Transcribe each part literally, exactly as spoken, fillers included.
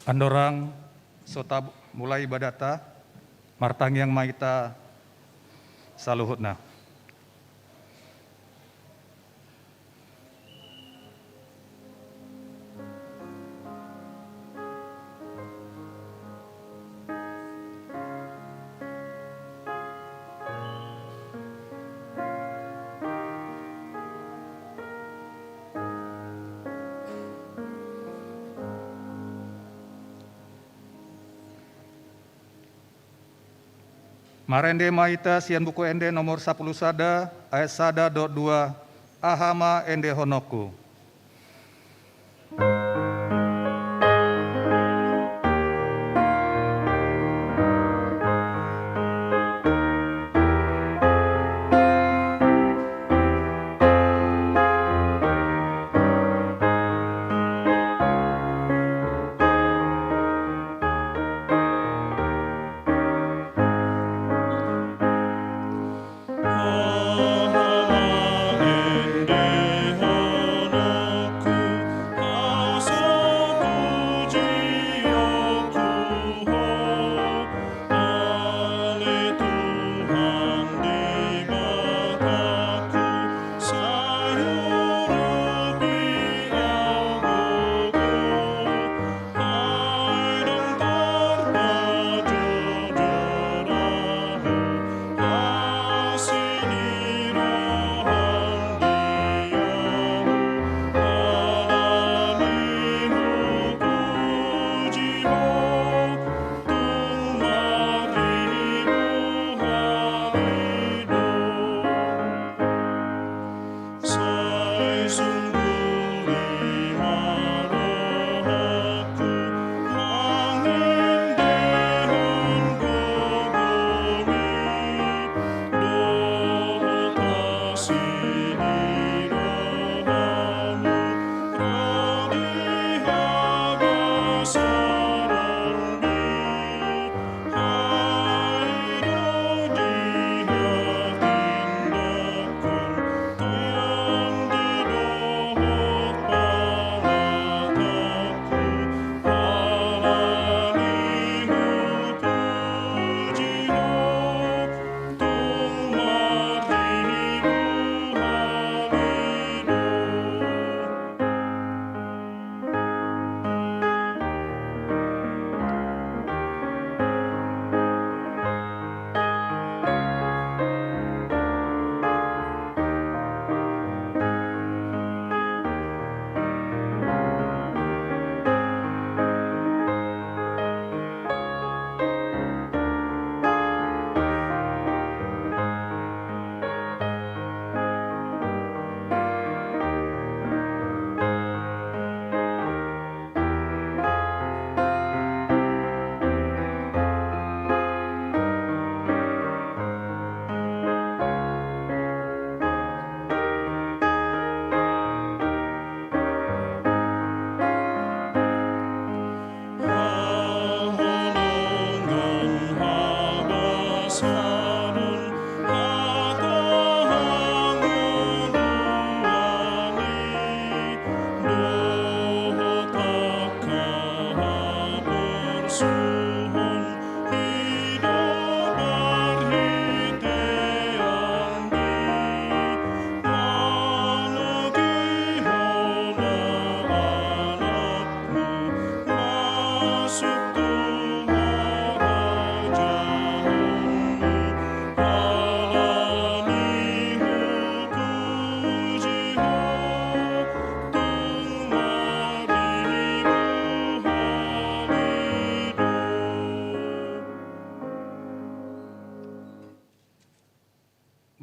Andorang so tamulai ibadatta, martangiang ma hita saluhutna. Marende ma hita sian Buku Ende nomor sampulu sada, ayat sada dohot dua, Aha ma endehononku?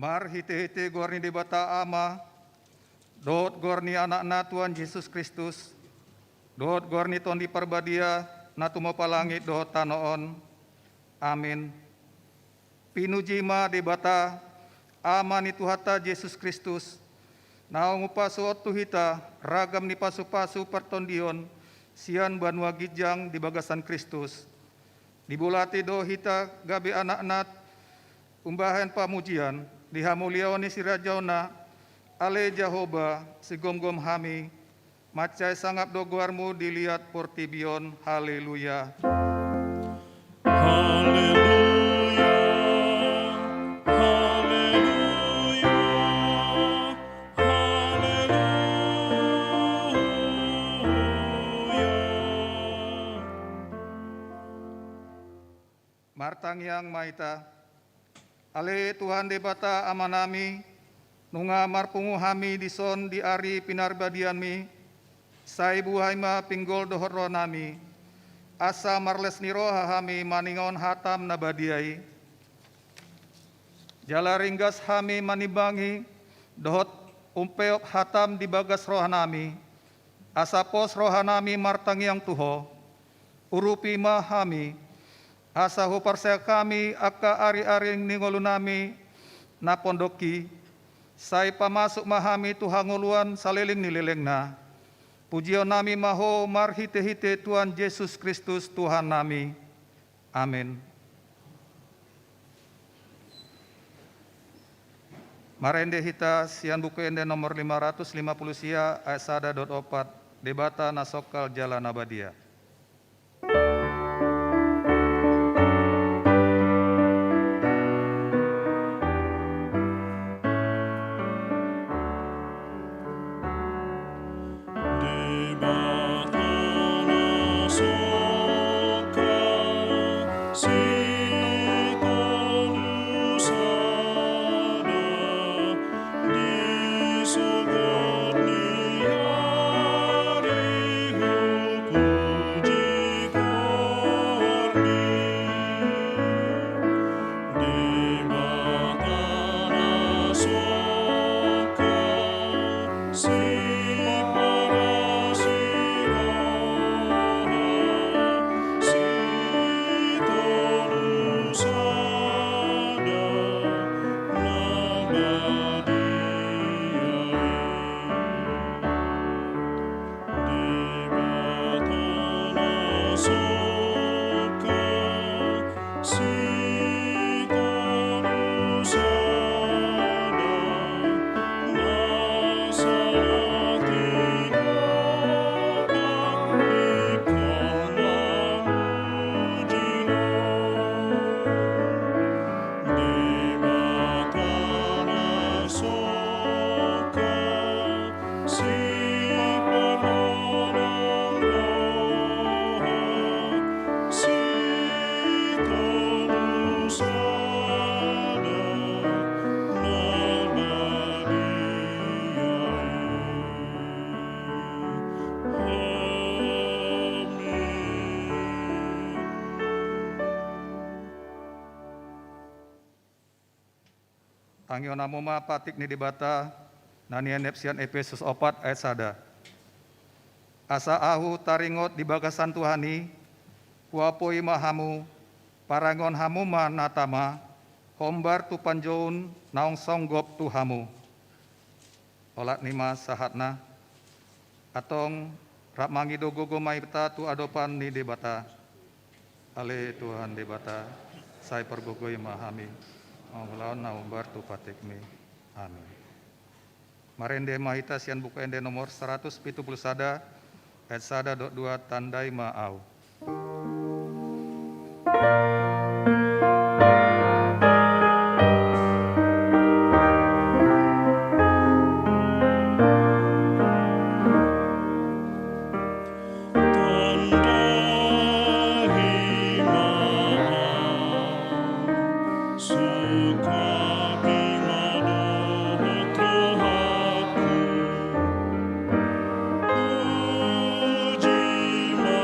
Marhitehite goar ni Debata Ama, dohot goar ni Anakna Tuhan Jesus Kristus, dohot goar ni Tondi Parbadia, na tumompa langit dohot tano on. Amin. Pinuji ma Debata, Ama ni Tuhanta Jesus Kristus, naung umpasuhon tu hita ragam ni pasupasu partondion sian banua ginjang di bagasan Kristus. Dibolati do hita gabe anakna umbahen pamujian, di hamuliaon ni sirajaonna, ale Jahowa, sigomgom hami, Mansai sangap do goarmu di liat portibi on. Haleluya. Haleluya, haleluya, haleluya. Martangiang ma hita. Ale Tuhan Debata Amanami, nunga marpungu hami dison di ari pinarbadianmi, sai buhai ma pinggol dohot rohanami, asa marles ni roha hami maningihon hatam na badia i. Jala ringgas hami manimbangi dohot umpeop hatam di bagas rohanami, asa pos rohanami martangiang tu Ho. Urupi ma hami, asa huparsaehon hami angka ari-ari ni ngolunami na pondok i, sai pamasuk ma hami tu hangoluan saleleng ni lelengna. Pujionami ma Ho marhite-hite Tuhan Jesus Kristus Tuhannami. Amen. Marende hita sian Buku Ende nomor lima ratus lima puluh sia, ayat sada dohot opat. Debata na songkal jala na badia. Debata na songkal, sitolu sada, di sogot ni ari hupuji goarmi. Debata na songkal, siparasi roha, sitolu sada, na badia i. Debata na songkal, sitolu sada, na saleleng ni lelengna, ingkon na muji Ho. Debata na songkal, siparasi roha, sitolu sada, na badia i. Amen. Tangihon hamu ma patik ni Debata na nienep sian Epesus opat ayat sada. Asa ahu taringot di bagasan Tuhan i, huapoi ma hamu, parangeon hamu ma na tama, hombar tu panjouon naung songgop tu hamu. Olat ni ma sahatna. Antong, rap mangido gogo ma hita tu adopan ni Debata. Ale Tuhan Debata, sai pargogoi ma hami mangulahon na hombar tu patikmi. Amin. Marende ma hita sian Buku Ende nomor saratus pitu pulu sada, ayat sada dohot dua, Tandai ma Au. Tandai ma Au, sungkapi ma dohot rohangku. Puji ma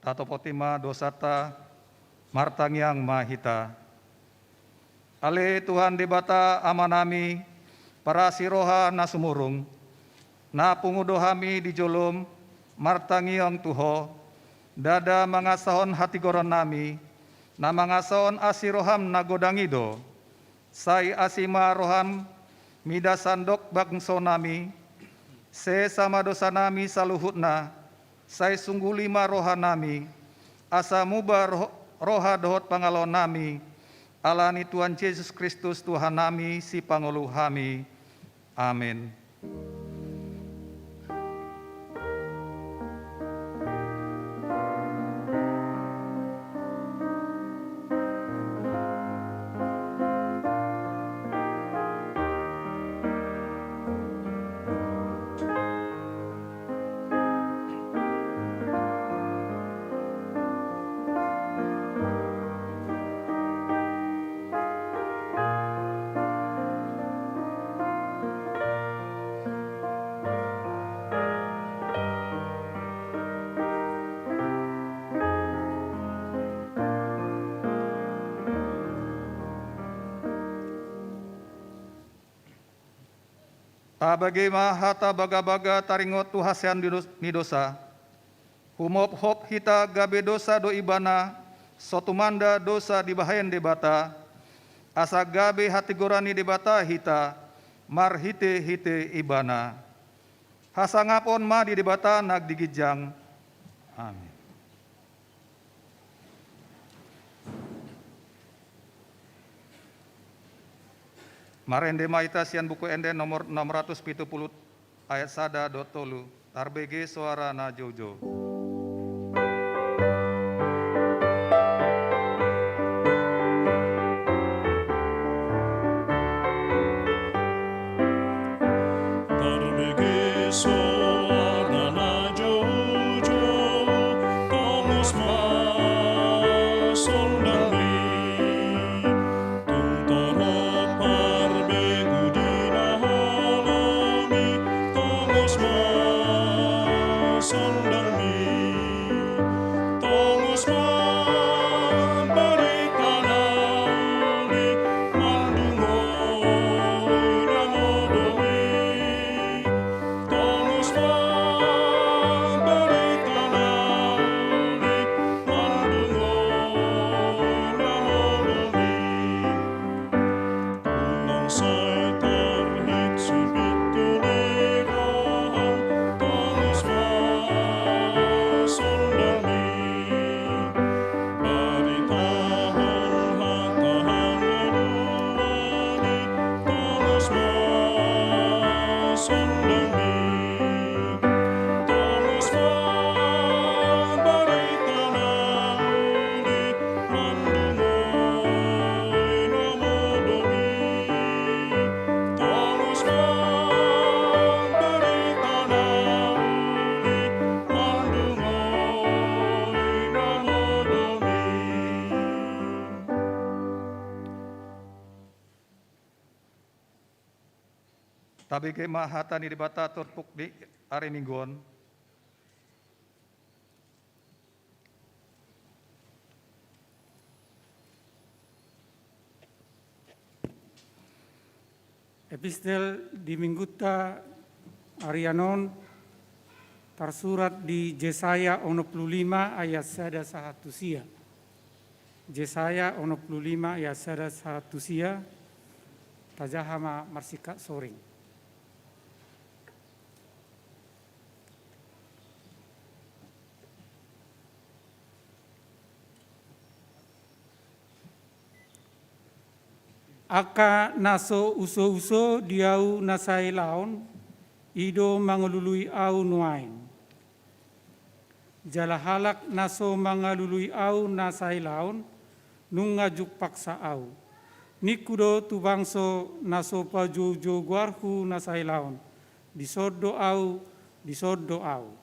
Tatopoti ma dosanta, martangiang ma hita. Ale Tuhan Debata Amanami, parasi roha na sumurung, na pungu do hami di jolom martangiang tu Ho, ndada mangasahon hatigorannami, na mangasahon asi roham na godang i do. Sai asi ma roham mida sandok bangsonami, sesa ma dosanami saluhutna, sai sungguli ma rohanami, asa muba roh-, roha dohot pangalaonami, ala ni Tuhan Jesus Kristus Tuhannami, Sipangolu hami. Amen. Tabege ma hata bagabaga taringot tu hasea ni dos-, ni dosa. Humophop hita gabe dosa do Ibana, so tumanda dosa dibahen Debata, asa gabe hatigoran ni Debata hita, marhitehite Ibana. Hasangapon ma di Debata na di ginjang. Amin. Marende ma hita sian Buku Ende nomor enam ratus pitu puluh, ayat sada dohot tolu. Tarbege soara na joujou. Tarbege soara na joujou, tongos ma sondangmi. Tung torop parbegu di na holongmi, tongos ma sondangmi. Tongos ma barita na uli mandungoi na modom i. Tongos ma barita na uli mandungoi na modom i. Unang sai tarhit sipintu ni roham, tongos ma sondangmi. Baritahon hata hangoluan i, tongos ma sondangmi. Tongos ma barita na uli mandungoi na modom i. Tongos ma barita na uli mandungoi na modom i. Tabege ma hata ni Debata turpuk di ari Minggu on. Epistel di Minggunta arian on tarsurat di Jesaya onom pulu lima ayat sada sahat tu sia. Jesaya onom pulu lima ayat sada sahat tu sia. Tajaha ma marsingkat soring. Angka na so usouso di ahu na sahelaon, i do mangalului ahu nuaeng. Jala halak na so mangalului ahu na sahelaon, nunga jumpangsa ahu. Ningku do tu bangso na so pajoujou goarhu na sahelaon, dison do ahu, dison do ahu.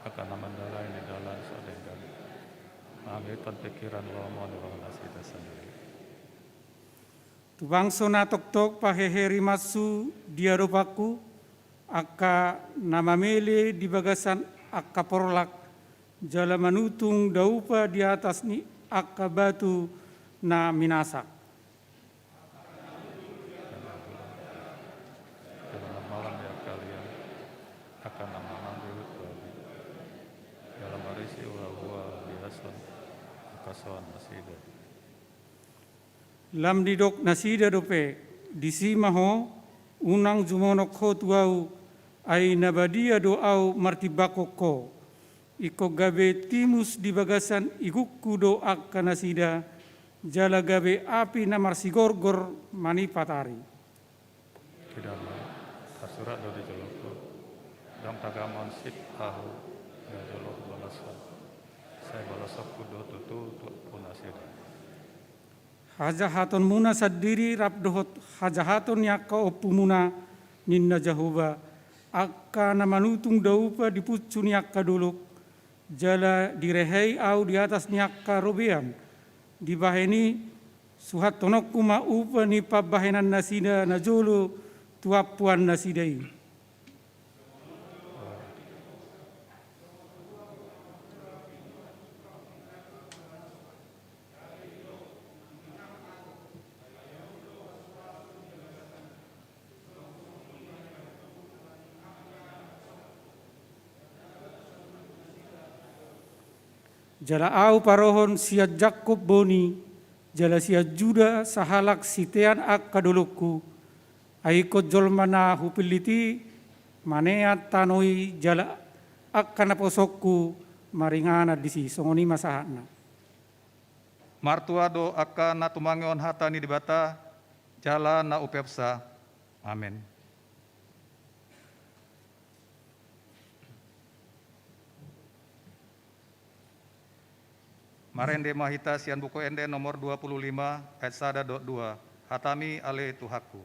Angka na mandalani dalan so denggan, mangihuthon pingkiran, lomo ni roha nasida sandiri. Tu bangso na toktok pahehe rimashu di adopanku, angka na mamele di bagasan angka porlak, jala manutung daupa di atas ni angka batu na minasak. Jala malam di angka liang, angka na mangan di huta, jala marisi ulaon di ason, angka songon nasida. Lam didok nasida dope, disi ma ho, unang jumonok ho tu ahu, ai na badia do ahu martimbangkon ho. Ingkon gabe timus di bagasan igungku do angka nasida, jala gabe api na marsigorgor manimpat ari. Ida ma, tarsurat do di jolongku, ndang tagamon sip ahu, di jolo balashon, sai balashonku do tutu tu ompu nasida. Hajahatonmuna sandiri rap dohot hajahaton ni angka ompumuna, ninna Jahowa, angka na manutung daupa di punsu ni angka dolok, jala direhei ahu di atas ni angka robean. Dibahen i, suhathononku ma upa ni pambahenan nasida na jolo tu ampuan nasida i. Jala ahu parohon sian Jakkob boni, jala sian Juda sahalak sitean angka dolokku, ai ingkon jolma na hupillit i manean tano i jala angka naposongku maringanan disi. Songon i ma sahatna. Martua do angka na tumangihon hata ni Debata, jala na umpeopsa. Amen. Marende ma hita sian Buku Ende nomor dua puluh lima, ayat sada dohot dua. Hatami ale Tuhanku.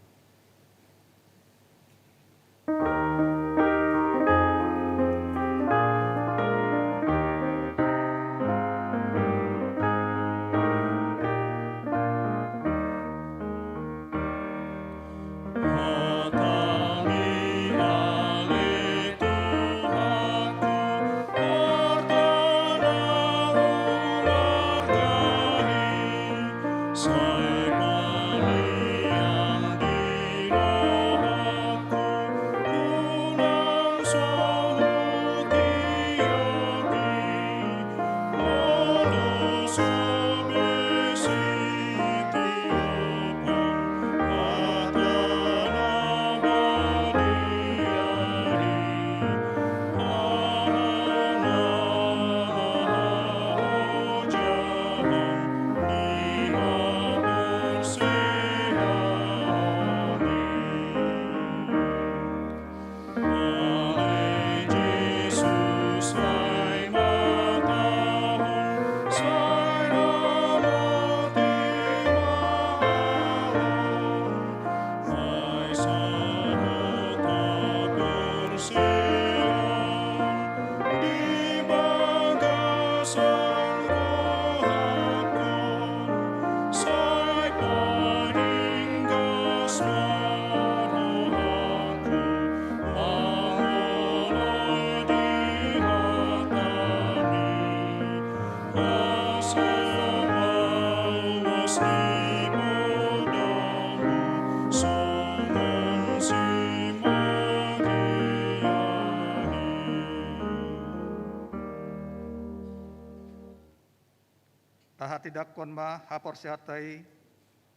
Tahatindangkon ma haporseaonta i,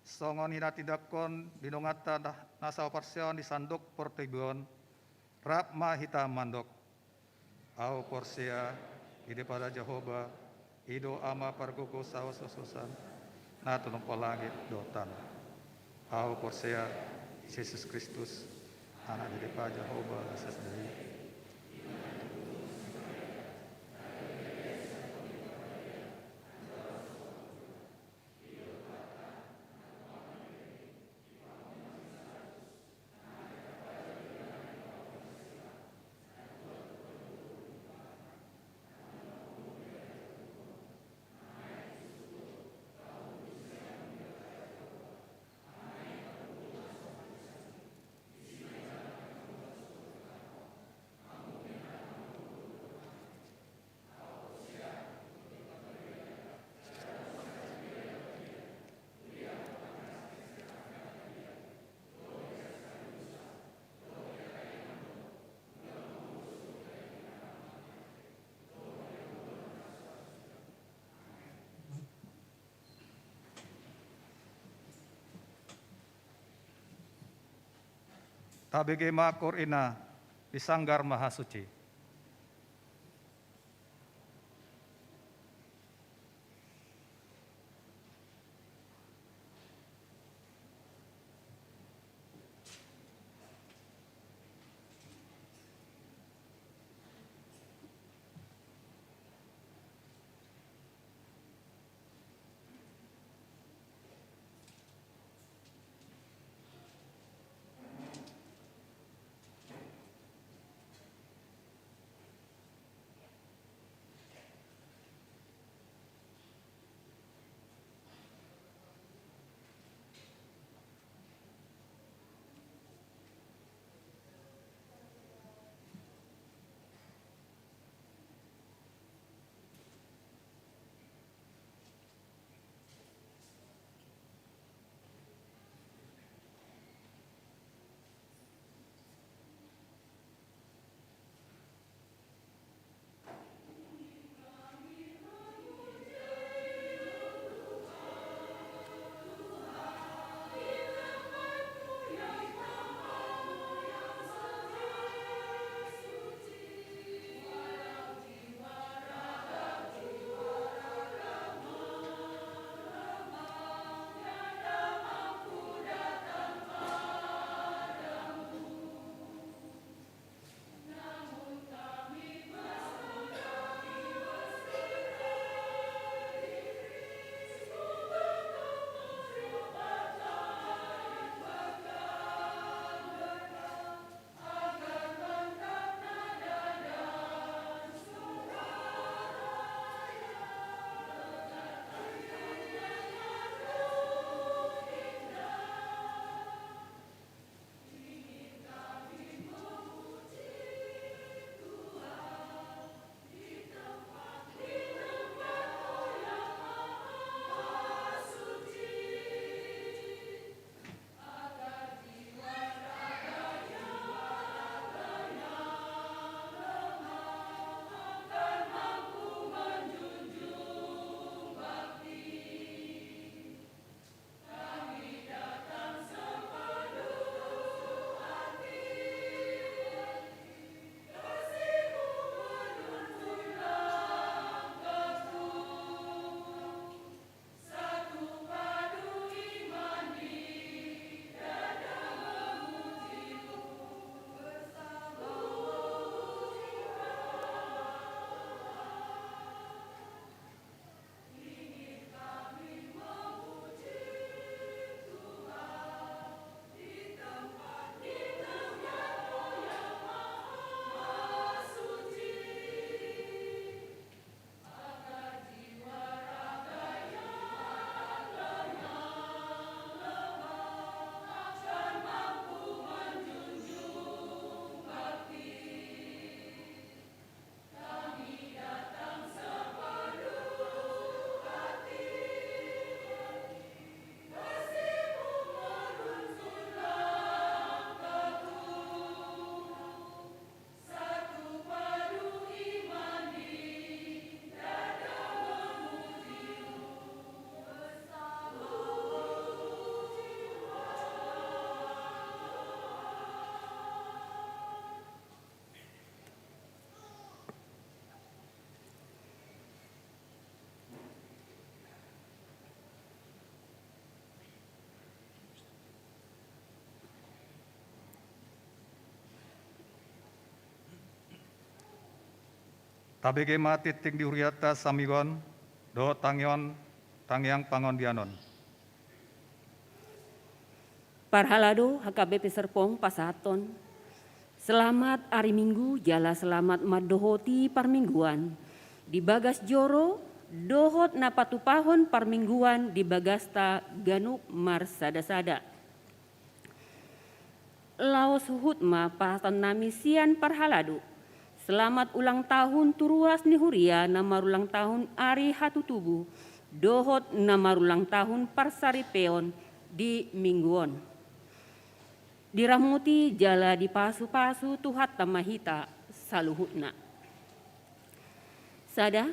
songon i na tindanghon di dongan na sahaporseaon di sandok portibi on, rap ma hita mandok. Ahu porsea di Debata Jahowa, i do Ama pargogo sahoshoshoan, na tumompa langit dohot tano. Ahu porsea di Jesus Kristus, Anak ni Debata Jahowa na sada i. Tabege ma koor ina di sanggar mahasuci. Tabege ma tingting di hurianta saminggu on dohot tangiang, tangiang pangondianon. Parhalado H K B P Serpong pasahathon selamat ari Minggu jala selamat mandohoti parmingguan di bagas joro dohot na patupahon parmingguan di bagasta ganup marsada-sada. Laos huhut ma pasahatonnami sian parhalado selamat ulang tahun tu ruas ni huria na marulang tahun ari hatutubu dohot na marulang tahun parsaripeon di Minggu on. Diramoti jala dipasupasu Tuhanta ma hita saluhutna. Sada,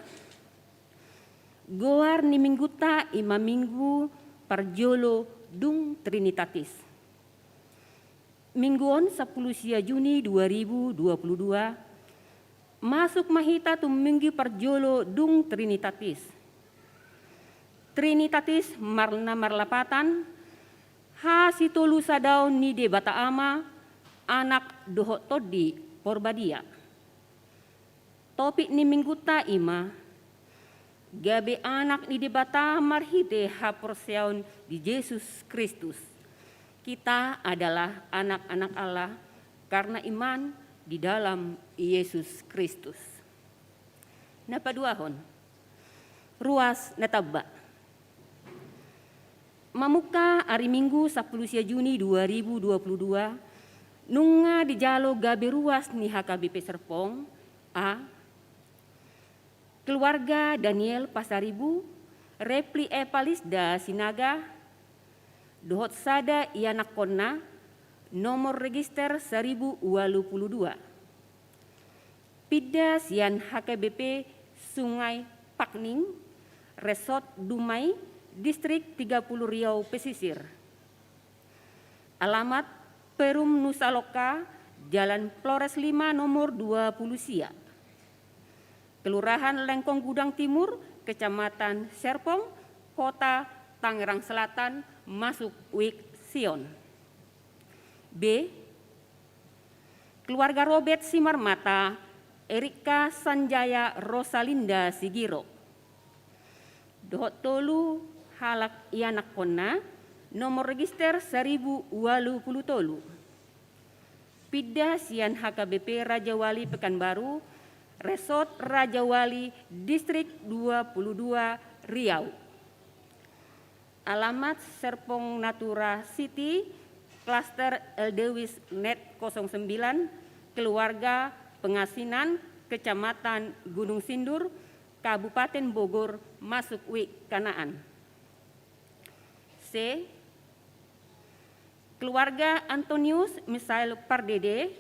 goar ni Minggunta i ma Minggu parjolo dung Trinitatis. Minggu on sampulu sia Juni dua ribu dua puluh dua, masuk ma hita tu minggu parjolo dung Trinitatis. Trinitatis marna marlapatan hasitolusadaon ni Debata Ama, Anak dohot Tondi Porbadia. Topik ni minggunta i ma gabe anak ni Debata marhite haporseaon di Jesus Kristus. Kita adalah anak-anak Allah karena iman di dalam Yesus Kristus. Na paduahon, ruas na tamba. Mamungka ari Minggu sampulu sia Juni dua ribu dua puluh dua, nunga dijalo gabe ruas ni H K B P Serpong, a, keluarga Daniel Pasaribu, Repli Epalisda Sinaga, dohot sada ianakkonna, nomor register saribu ualu pulu dua. Pinda sian H K B P Sungai Pakning, Resort Dumai, Distrik tiga puluh Riau Pesisir. Alamat Perum Nusa Loka, Jalan Flores lima nomor dua puluh sia. Kelurahan Lengkong Gudang Timur, Kecamatan Serpong, Kota Tangerang Selatan, masuk Wik Sion. B, keluarga Robert Simarmata, Erika Sanjaya Rosalinda Sigiro. Dohot tolu halak ianakkonna, nomor register saribu ualu pulu tolu. Pinda sian H K B P Raja Wali Pekanbaru, Resort Raja Wali, Distrik dua puluh dua Riau. Alamat Serpong Natura City, Klaster Eldewisnet kosong sembilan, keluarga Pengasinan, Kecamatan Gunung Sindur, Kabupaten Bogor, masuk Wik Kanaan. C, keluarga Antonius Misael Pardede,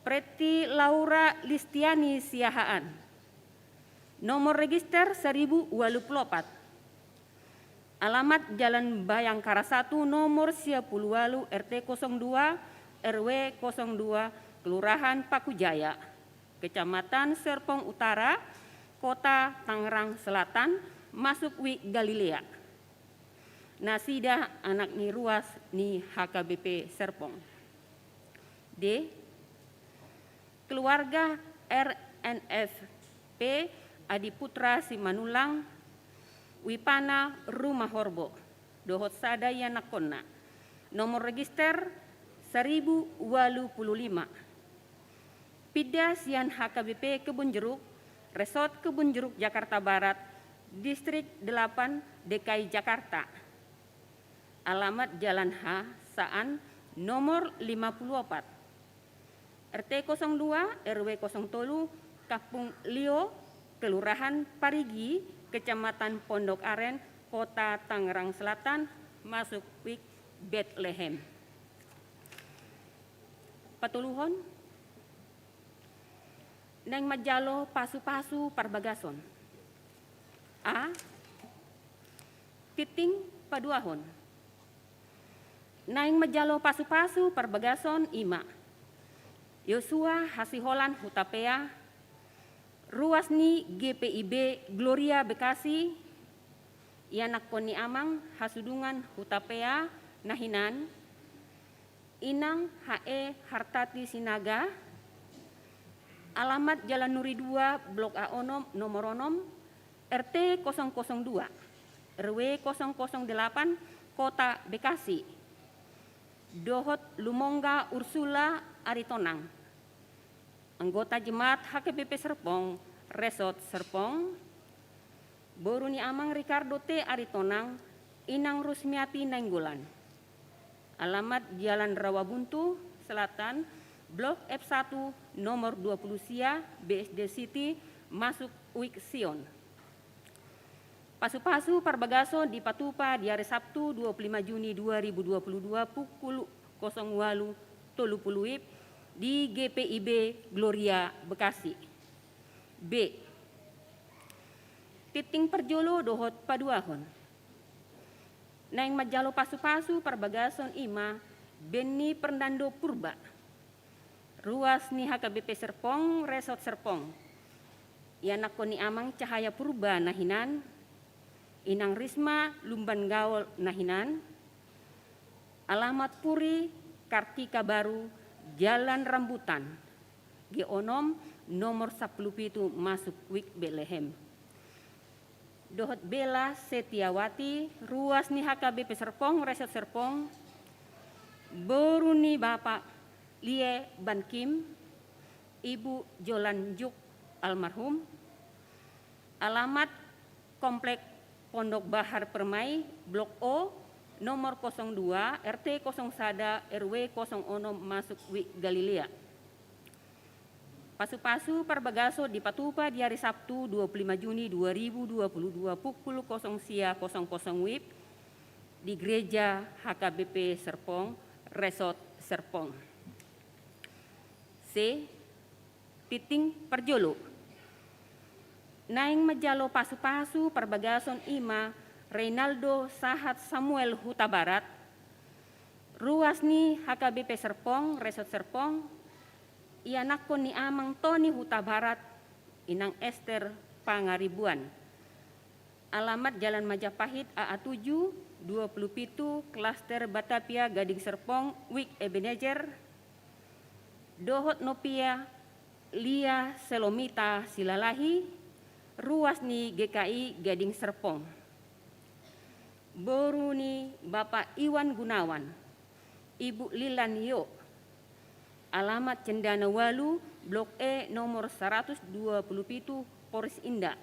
Preti Laura Listiani Siahaan. Nomor register saribu ualu pulu opat. Alamat Jalan Bayangkara satu, nomor sia pulu ualu, R T kosong dua, R W kosong dua, Kelurahan Pakujaya, Kecamatan Serpong Utara, Kota Tangerang Selatan, masuk Wik Galilea. Nasida anak ni ruas ni H K B P Serpong. D, keluarga R N F P Adi Putra Simanullang, Wipana Rumahorbo, dohot sada ianakkonna. Nomor register saribu ualu pulu lima. Pinda sian H K B P Kebun Jeruk, Resort Kebun Jeruk Jakarta Barat, Distrik delapan D K I Jakarta. Alamat Jalan H Saan nomor lima pulu opat, R T kosong dua, R W kosong tolu, Kampung Lio, Kelurahan Parigi, Kecamatan Pondok Aren, Kota Tangerang Selatan, masuk Wik Betlehem. Patoluhon, naeng manjalo pasu-pasu parbagason. A, tingting paduahon. Naeng manjalo pasu-pasu parbagason i ma Yosua Hasiholan Hutapea, ruas ni G P I B Gloria Bekasi, ianakkon ni amang Hasudungan Hutapea na hinan, inang H E Hartati Sinaga, alamat Jalan Nuri dua, Blok A onom, nomor onom, R T kosong kosong dua, R W kosong kosong delapan, Kota Bekasi, dohot Lumongga Ursula Aritonang, anggota jemaat H K B P Serpong, Resort Serpong, boru ni amang Ricardo T Aritonang, inang Rusmiati Nainggolan. Alamat Jalan Rawabuntu Selatan, Blok F satu, nomor dua pulu sia, B S D City, masuk Wik Sion. Pasu-pasu parbagason dipatupa di ari Sabtu dua pulu lima Juni dua ribu dua pulu dua pukul kosong ualu tolu pulu WIB di G P I B Gloria Bekasi. B, tingting parjolo dohot paduahon. Naeng manjalo pasu-pasu parbagason i ma Benny Fernando Purba, ruas ni H K B P Serpong, Resort Serpong. Ianakkon ni amang Cahaya Purba na hinan, inang Risma Lumban Gaol na hinan, alamat Puri Kartika Baru, Jalan Rambutan, G onom, nomor sampulu pitu, masuk Wik Betlehem. Dohot Bella Setiawati, ruas ni H K B P Serpong, Resort Serpong, boru ni Bapak Lie Ban Kim, Ibu Jolan Juk almarhum, alamat Komplek Pondok Bahar Permai, Blok O, nomor kosong dua, R T kosong sada, R W kosong onom, masuk Wik Galilea. Pasu-pasu parbagason dipatupa di ari Sabtu, dua puluh lima Juni dua ribu dua puluh dua, pukul kosong sia kosong kosong W I B, di Gereja H K B P Serpong, Resort Serpong. C. Tingting parjolo. Naeng manjalo pasu-pasu parbagason i ma Reynaldo sahat Samuel Hutabarat, ruas ni H K B P Serpong, Resort Serpong, ianakkon ni amang Tony Hutabarat, inang Ester Pangaribuan. Alamat Jalan Majapahit A A tujuh, dua puluh pitu, Klaster Batavia, Gading Serpong, Wik Ebenezer, dohot Nopia Lia Selomita Silalahi, ruas ni G K I Gading Serpong. Boru ni Bapak Iwan Gunawan, Ibu Lilan Yo, alamat Cendana ualu, Blok E, nomor saratus dua puluh pitu, Poris Indah.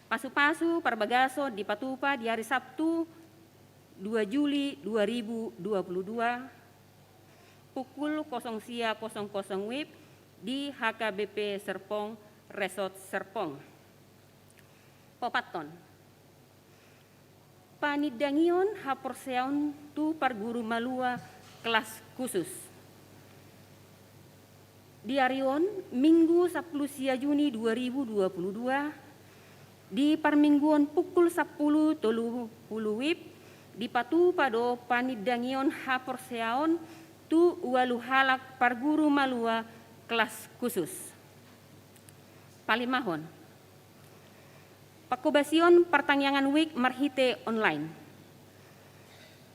Pasu-pasu parbagason dipatupa di ari Sabtu, dua Juli dua ribu dua puluh dua, pukul kosong sia kosong kosong W I B, di H K B P Serpong, Resort Serpong. Paopathon. Panindangion haporseaon tu parguru malua kelas khusus. Di ari on, Minggu sampulu sia Juni dua ribu dua puluh dua, di parmingguon pukul sampulu tolu pulu W I B, dipatupa do panindangion haporseaon tu ualu halak parguru malua kelas khusus. Palimahon. Pangkobasion partangiangan Wik marhite online.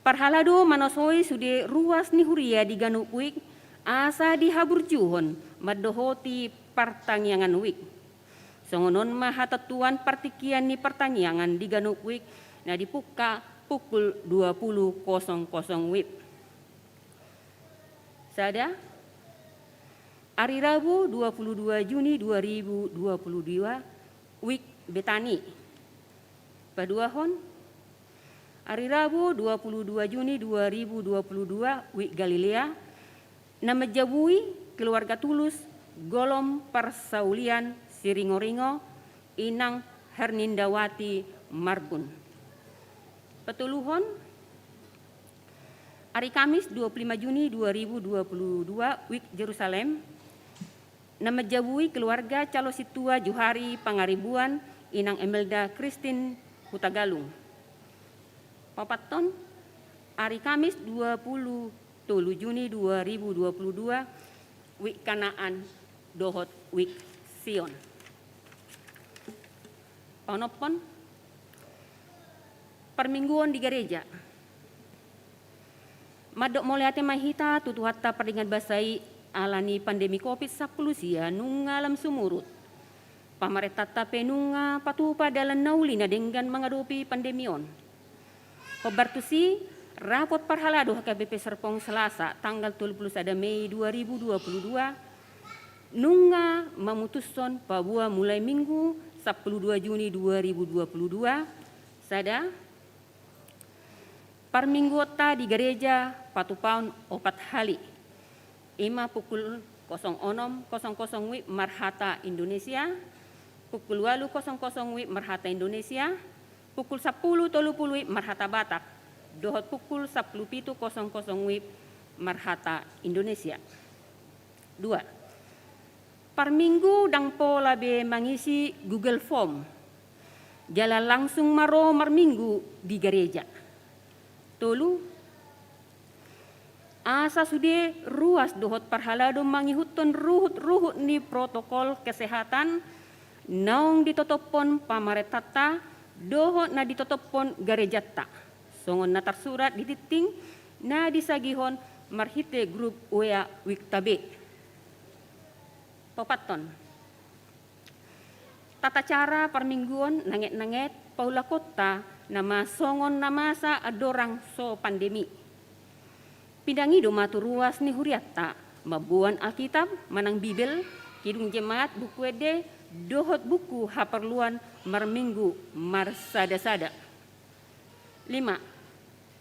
Parhalado manosoi sude ruas ni huria di ganup Wik asa dihaburjuhon mandohoti partangiangan Wik. Songon on ma hatentuan partingkian ni partangiangan di ganup Wik na dipungka pukul dua puluh kosong kosong W I B. Sada, ari Rabu dua puluh dua Juni dua ribu dua puluh dua, Wik Betani. Paduahon, ari Rabu dua puluh dua Juni dua ribu dua puluh dua, Wik Galilea, na manjabui keluarga Tulus, Golom Parsaulian Siringoringo, inang Hernindawati Marbun. Patoluhon, ari Kamis dua puluh lima Juni dua ribu dua puluh dua, Wik Jerusalem, na manjabui keluarga calo sintua Johari Pangaribuan, inang Emelda Kristin Hutagalung. Paopathon, ari Kamis dua puluh tolu Juni dua ribu dua puluh dua, Wik Kanaan dohot Wik Sion. Paonomhon, parmingguon di gareja. Mandok mauliate ma hita tu Tuhanta pardenggan basa i ala ni pandemi Covid sampulu sia nunga lam sumurut. Pamarentanta pe nunga patupa dalan na uli na denggan mangadopi pandemi on. Hombar tusi, rapot parhalado H K B P Serpong Selasa tanggal tolu puluh sada Mei dua ribu dua puluh dua, nunga mamutushon paboa mulai Minggu sampulu dua Juni dua ribu dua puluh dua, sada, parmingguonta di gareja patupaon opat hali. I ma pukul kosong onom kosong kosong W I B marhata Indonesia, pukul ualu kosong kosong W I B marhata Indonesia, pukul sampulu tolu pulu W I B marhata Batak, dohot pukul sampulu pitu kosong kosong W I B marhata Indonesia. Dua, parminggu ndang pola be mangisi Google Form. Jala langsung ma ro marminggu di gareja. Tolu, Asa sude ruas dohot parhalado mangihuthon ruhut-ruhut ni protokol kesehatan naung ditotophon pamarentanta dohot na ditotophon garejanta, songon na tarsurat di tingting na disagihon marhite grup W A Wikta B. Paopathon. Tata cara parmingguon nanget-nanget paulakonta nama songon na masa andorang so pandemi. Pinangido ma tu ruas ni hurianta mamboan Alkitab manang Bibel, Kidung Jemaat, buku ende dohot buku haporluan marminggu marsada-sada. Lima.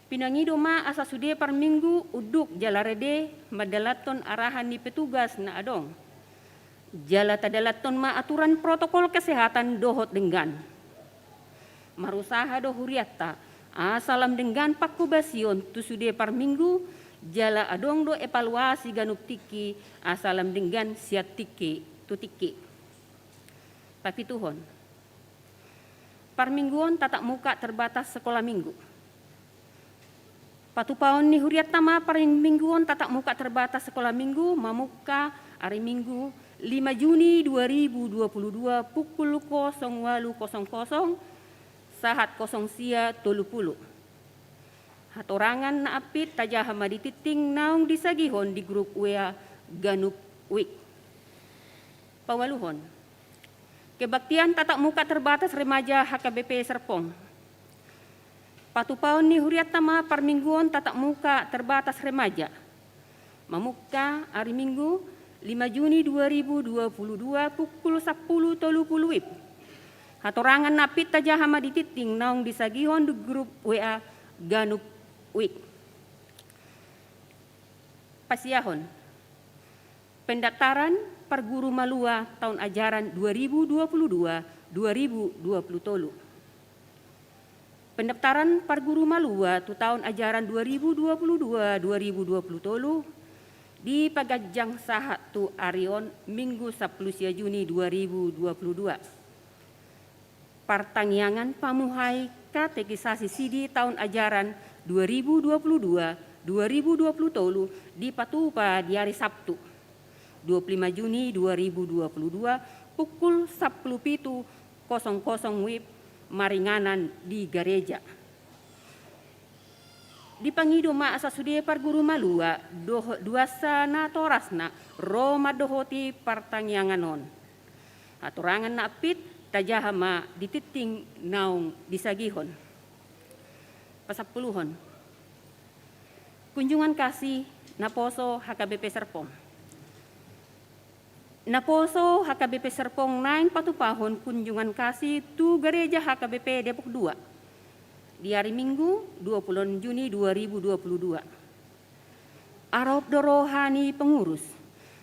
Pinangido ma asa sude parminggu unduk jala rade mandalanhon arahan ni petugas na adong. Jala tadalanhon ma aturan protokol kesehatan dohot denggan. Marusaha do hurianta asa lam denggan pangkobasion tu sude parminggu, jala adong do evaluasi ganup tingki asa lam denggan sian tingki tu tingki. Papituhon. Parmingguon tatap muka terbatas sekolah minggu. Patupaon ni hurianta ma parmingguon tatap muka terbatas sekolah minggu mamungka ari Minggu lima Juni dua ribu dua puluh dua pukul kosong walu kosong kosong sahat kosong sia tolu pulu. Hatorangan na ampit tajaha ma di tingting naung disagihon di grup W A ganup wik. Paualuhon. Kebaktian tatap muka terbatas remaja H K B P Serpong. Patupaon ni hurianta ma parmingguon tatap muka terbatas remaja. Mamungka ari Minggu lima Juni dua ribu dua puluh dua pukul sampulu tolu pulu wib. Hatorangan na ampit tajaha ma di tingting naung disagihon di grup W A ganup wik. Pasiahon. Pendaftaran parguru malua taon ajaran dua ribu dua puluh dua, dua ribu dua puluh tolu. Pendaftaran parguru malua tu taon ajaran dua ribu dua puluh dua, dua ribu dua puluh tolu dipaganjang sahat tu ari on Minggu sampulu sia Juni dua ribu dua puluh dua. Partangiangan pamuhai katekisasi sidi taon ajaran dua ribu dua puluh dua, dua ribu dua puluh tolu dipatupa di ari Sabtu, dua puluh lima Juni dua ribu dua puluh dua, pukul sampulu pitu kosong kosong wib maringanan di gareja. Dipangido ma asa sude parguru malua dohot duansa natorasna ro mandohoti partangiangan on. Hatorangan na ampit tajaha ma di tingting naung disagihon. Pasampuluhon. Kunjungan kasih naposo H K B P Serpong. Naposo H K B P Serpong naeng patupahon kunjungan kasih tu gareja H K B P Depok dua di ari Minggu dua puluh Juni dua ribu dua puluh dua. Arop do roha ni pengurus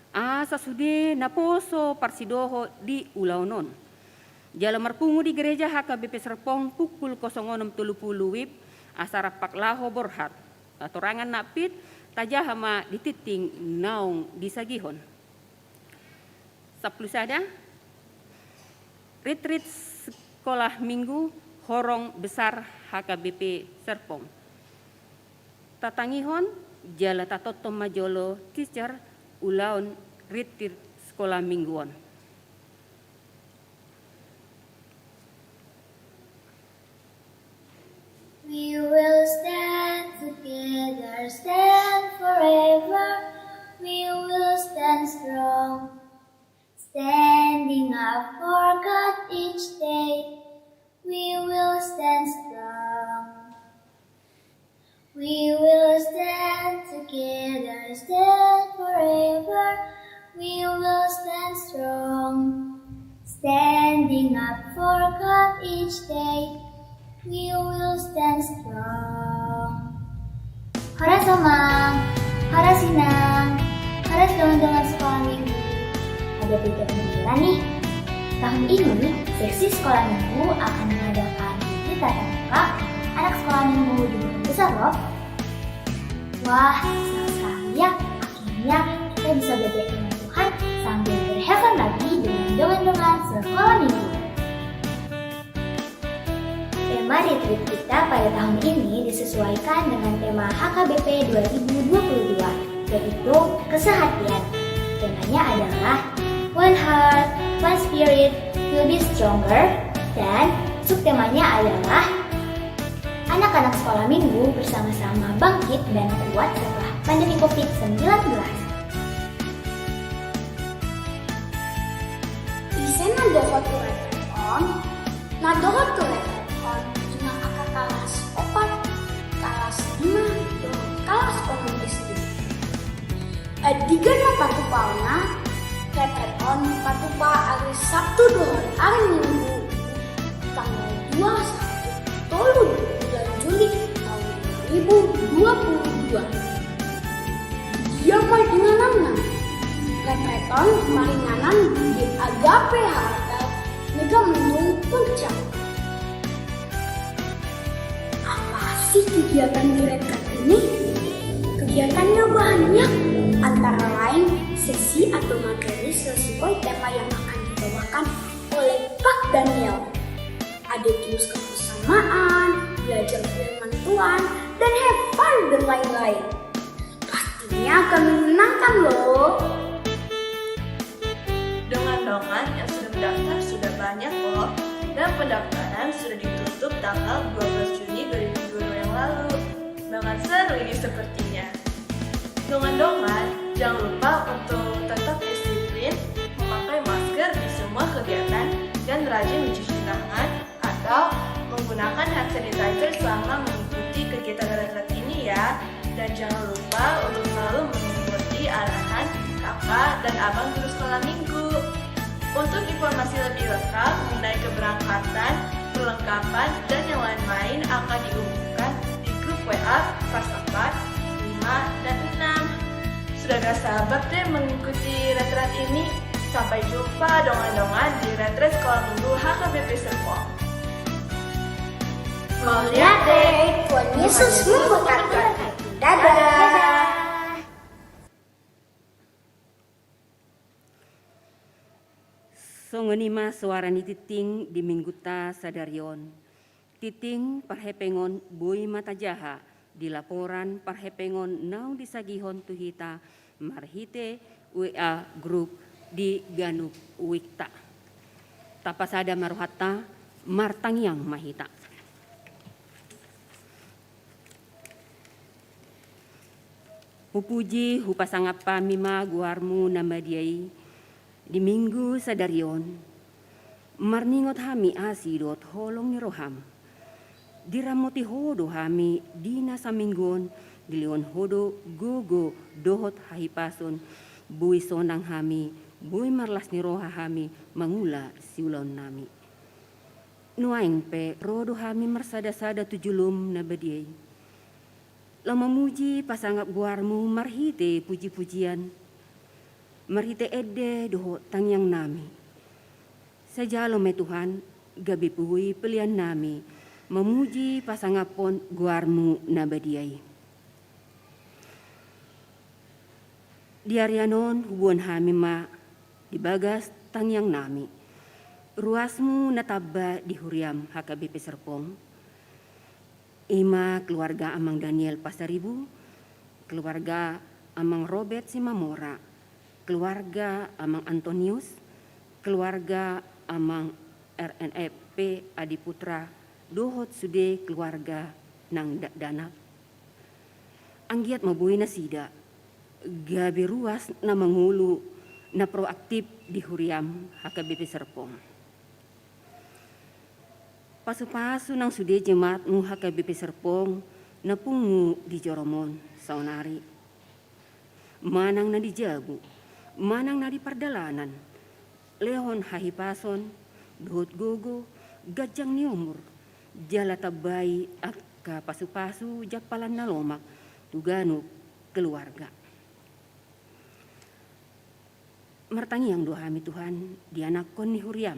asa sude naposo parsidohot di ulaon on. Jala marpungu di gareja H K B P Serpong pukul kosong onom tolu pulu wib asa rampak laho borhat. Hatorangan na ampit tajaha ma di tingting naung disagihon. Sampulu sada. Ritrit Sekolah Minggu Horong Besar H K B P Serpong. Tatangihon jala tatonton ma jolo teacher ulaon ritrit Sekolah Minggu on. We will stand together, stand forever. We will stand strong, standing up for God each day. We will stand strong. We will stand together, stand forever. We will stand strong, standing up for God each day. We will stand strong. Horas amang, horas inang, horas dongan-dongan sekolah minggu. Ada berita gembira nih. Tahun ini, seksi sekolah minggu akan mengadakan kegiatan tatap muka anak sekolah minggu di Balai Besar loh. Wah, senang sekali ya. Akhirnya kita bisa belajar firman Tuhan sambil berhave fun lagi dengan dongan-dongan sekolah minggu. Tema Retreat kita pada tahun ini disesuaikan dengan tema H K B P dua ribu dua puluh dua, yaitu kesehatian. Temanya adalah One Heart, One Spirit will be stronger, dan subtemanya adalah anak-anak sekolah minggu bersama-sama bangkit dan kuat setelah pandemi covid sembilan belas. Ise na dohot tu retreat on? Na dohot tu retreat on ima angka kalas opat, kalas lima, dohot kalas onom S D. Andigan na patupaonna, retreat on patupa ari Sabtu dohot ari Minggu, tanggal dua sampe tolu bulan Juli tahun dua ribu dua puluh dua. Dia ma ingananna. Retreat on maringanan di Agape Hotel Megamendung Puncak. Apa sih kegiatan di retreat ini? Kegiatannya banyak, antara lain sesi atau materi sesuai tema yang akan dibawakan oleh Pak Daniel. Ada terus kebersamaan, belajar firman Tuhan, dan have fun dan lain-lain. Pastinya akan menyenangkan loh. Dongan-dongan yang sudah mendaftar sudah banyak loh, dan pendaftaran sudah ditutup tanggal dua belas Juni dua ribu dua puluh dua yang lalu. Dengan seru ini sepertinya. Dongan-dongan, jangan lupa untuk tetap disiplin, memakai masker di semua kegiatan, dan rajin mencuci tangan atau menggunakan hand sanitizer selama mengikuti kegiatan retreat ini ya. Dan jangan lupa untuk selalu mengikuti arahan kakak dan abang guru sekolah minggu. Untuk informasi lebih lengkap mengenai keberangkatan, perlengkapan, dan yang lain-lain akan diumumkan di grup W A kelas empat, lima, dan enam. Sudah gak sabar deh mengikuti retreat ini. Sampai jumpa dongan-dongan di retreat sekolah minggu H K B P Serpong. Mauliate, Tuhan Yesus memberkati. Dadah. Songon i ma soara ni tingting di minggunta sadari on. Tingting parhepengon boi ma tajaha di laporan parhepengon naung disagihon tu hita marhite W A grup di ganup wikta. Tapasada ma rohanta, martangiang ma hita. Hupuji, hupasangap hami ma goarmu na badia i di minggu sadari on. Marningot hami asi dohot holong ni roham. Diramoti ho do hami di na saminggu on, dilehon ho do gogo dohot hahipason, boi sonang hami, boi marlas ni roha hami mangula siulaonnami. Nuaeng pe ro do hami marsadasada tu jolom na badia i, laho mamuji pasangap goarmu marhite pujipujian, marhite ende dohot tangiangnami. Sai jalo ma i Tuhan, gabe boi peleannami mamuji pasangaphon goarmu na badia i. Di arian on huboan hami ma di bagas tangiangnami ruasmu na tamba di huriam H K B P Serpong, ima keluarga Amang Daniel Pasaribu, keluarga Amang Robert Simamora, keluarga Amang Antonius, keluarga Amang R N F P Adi Putra, dohot sude keluarga nang dakdanak. Anggiat ma boi nasida gabe ruas na mangolu na proaktif di huriam H K B P Serpong. Pasupasu nang sude jemaatmu H K B P Serpong na pungu di joro on saonari. Manang na di jabu, manang na di pardalanan, lehon hahipason dohot gogo, ganjang ni umur, jala tambai angka pasupasu jam palan na lomak tu ganup keluarga. Martangiang do hami Tuhan di anakkon ni huriam,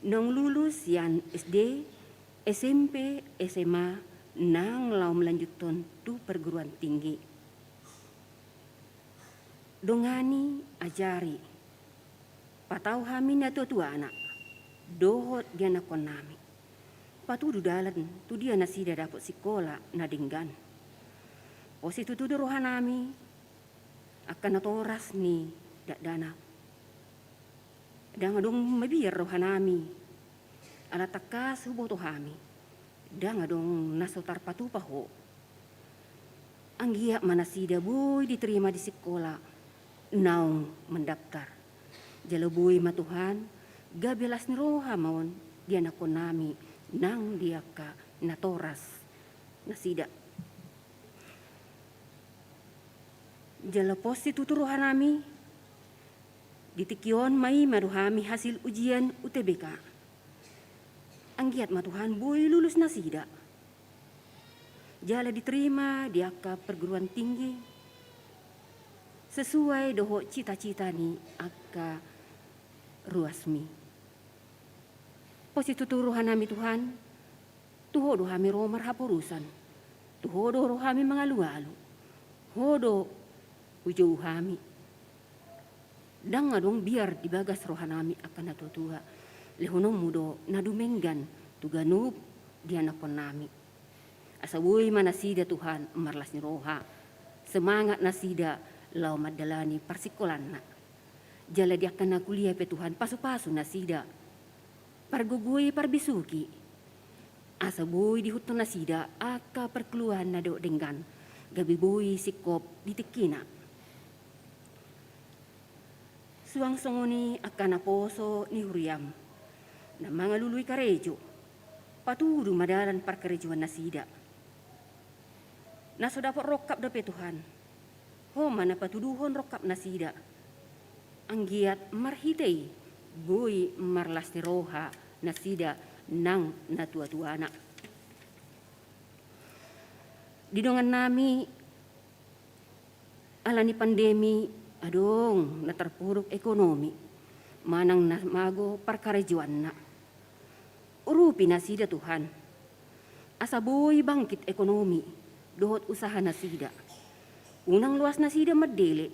naung lulus sian S D, S M P, S M A, nang laho melanjuthon tu perguruan tinggi. Dongani, ajari, patau hami natuatuana dohot di anakkonnami. patudu dalan tu dia nasida dapot sikola na denggan. Posi tutu do rohanami angka natoras ni dakdanak. Ndang adong mabiar rohanami, ala tangkas huboto hami, ndang adong na so tarpatupa Ho. Anggiat ma nasida boi diterima di sikola naung mandaptar. Jala boi ma Tuhan, gabe las ni roha ma on di anakkonnami nang di angka natoras nasida. Jala posi tutu rohanami, di tingki on ma i ma do hami hasil ujian U T B K. Anggiat ma Tuhan boi lulus nasida. Jala diterima di angka perguruan tinggi sesuai dohot cita-cita ni angka ruasmi. Posi tutu rohanami Tuhan, tu Ho do hami ro marhaporusan, tu Ho do ro hami mangalualu, Ho do hujou hami. Ndang adong biar di bagas rohanami angka natuatua, lehononmu do na dumenggan tu ganup di anakkonnami. Asa boi ma nasida Tuhan marlas ni roha, semangat nasida laho mandalani parsikolanna. Jala di angka na kuliah pe Tuhan pasupasu nasida, pargogoi parbisuki, asa boi diihuthon nasida angka parkeluarga na dohot denggan, gabe boi singkop di tingkina. Suang songon i angka naposo ni huriam na mangalului karejo, patudu ma dalan parkarejoan nasida. Na so dapot rongkap dope Tuhan, Ho ma na patuduhon rongkap nasida. Anggiat marhite i boi marlas ni roha nasida nang natuatuana. Di dongannami, ala ni pandemi adong na tarpuruk ekonomi manang na mago parkarejoanna. Urupi nasida Tuhan, asa boi bangkit ekonomi dohot usaha nasida. Unang loas nasida mandele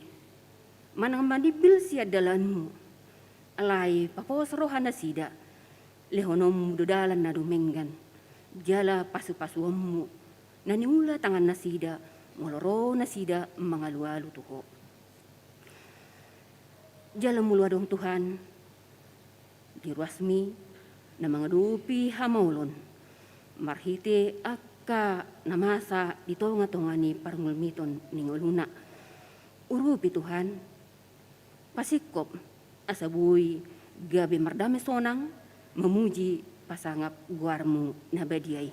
manang manimbil sian dalanmu. Alai papos roha nasida, lehononmu do dalan na dumenggan, jala pasupasuonmu na niula tangan nasida molo ro nasida mangalualu tu Ho. Jala molo adong Tuhan di ruasmi na mangadopi hamaolon marhite angka na masa di tongatonga ni parngolmiton ni ngoluna, urupi Tuhan, pasingkop asa boi gabe mardame sonang mamuji pasangap goarmu na badia i.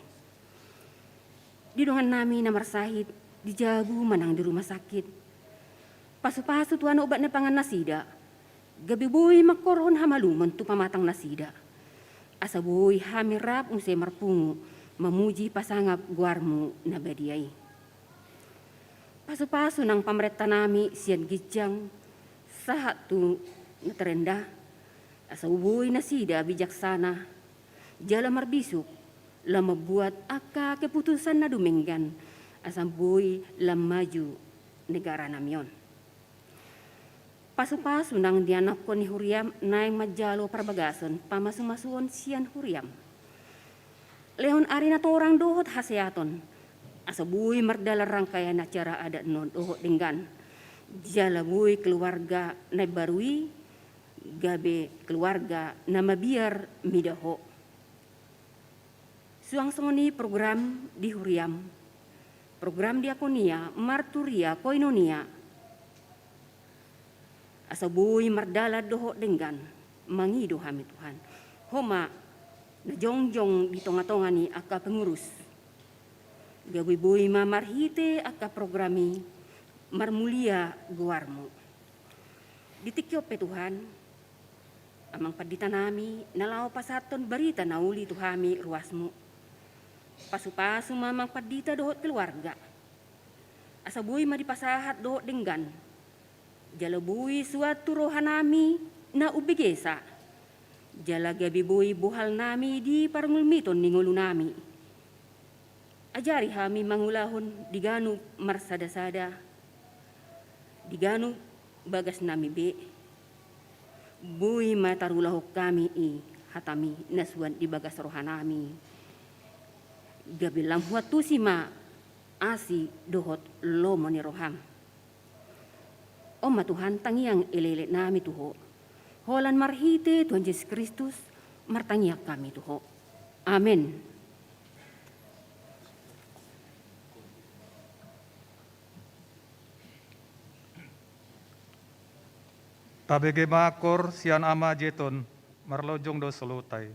Di dongannami na marsahit di jabu manang di rumah sakit, pasupasu Tuhan obat na pangan nasida, gabe boi mangkorhon hamalumon tu pamatang nasida, asa boi hami rap muse marpungu mamuji pasangap goarmu na badia i. Pasupasu nang pamarentanami sian ginjang sahat tu na terendah, asa boi nasida bijaksana jala marbisuk, lam mambuat angka keputusan na dumenggan, asa boi lam maju negaranami on. Pasupasu nang di anakkon ni huriam naeng manjalo parbagason pamasumasuon sian huriam. Lehon ari na torang dohot haseaton, asa boi mardalan rangkaian acara adat na dohot denggan. Jala boi keluarga na baru i gabe keluarga na mabiar mida Ho. Suang songon i program di huriam, program diakonia, marturia, koinonia, asa boi mardalan dohot denggan. Mangido hami Tuhan, Ho ma na jongjong di tongatonga ni angka pengurus, gabe boi ma marhite angka program i marmulia goarmu. Di tingki on pe Tuhan, amang panditanami na laho pasahathon barita na uli tu hami ruasmu, pasupasu ma amang pandita dohot keluarga, asa boi ma dipasahat dohot denggan, jala boi suan tu rohanami na umbegesa, jala gabe boi bohalnami di parngolmiton ni ngolunami. Ajari hami mangulahon di ganup marsadasada, di ganup bagasnami be. Boi ma tarulahon hami i hatami na suan di bagas rohanami. Gabe lam huantusi ma asi dohot lomo ni roham. On ma Tuhan tangiang elekelek nami tu Ho. Holan marhite Tuhan Jesus Kristus martangiang hami tu Ho. Amen. Tabege ma angkor sian Ama Jeton, marlojong do saluhutna i.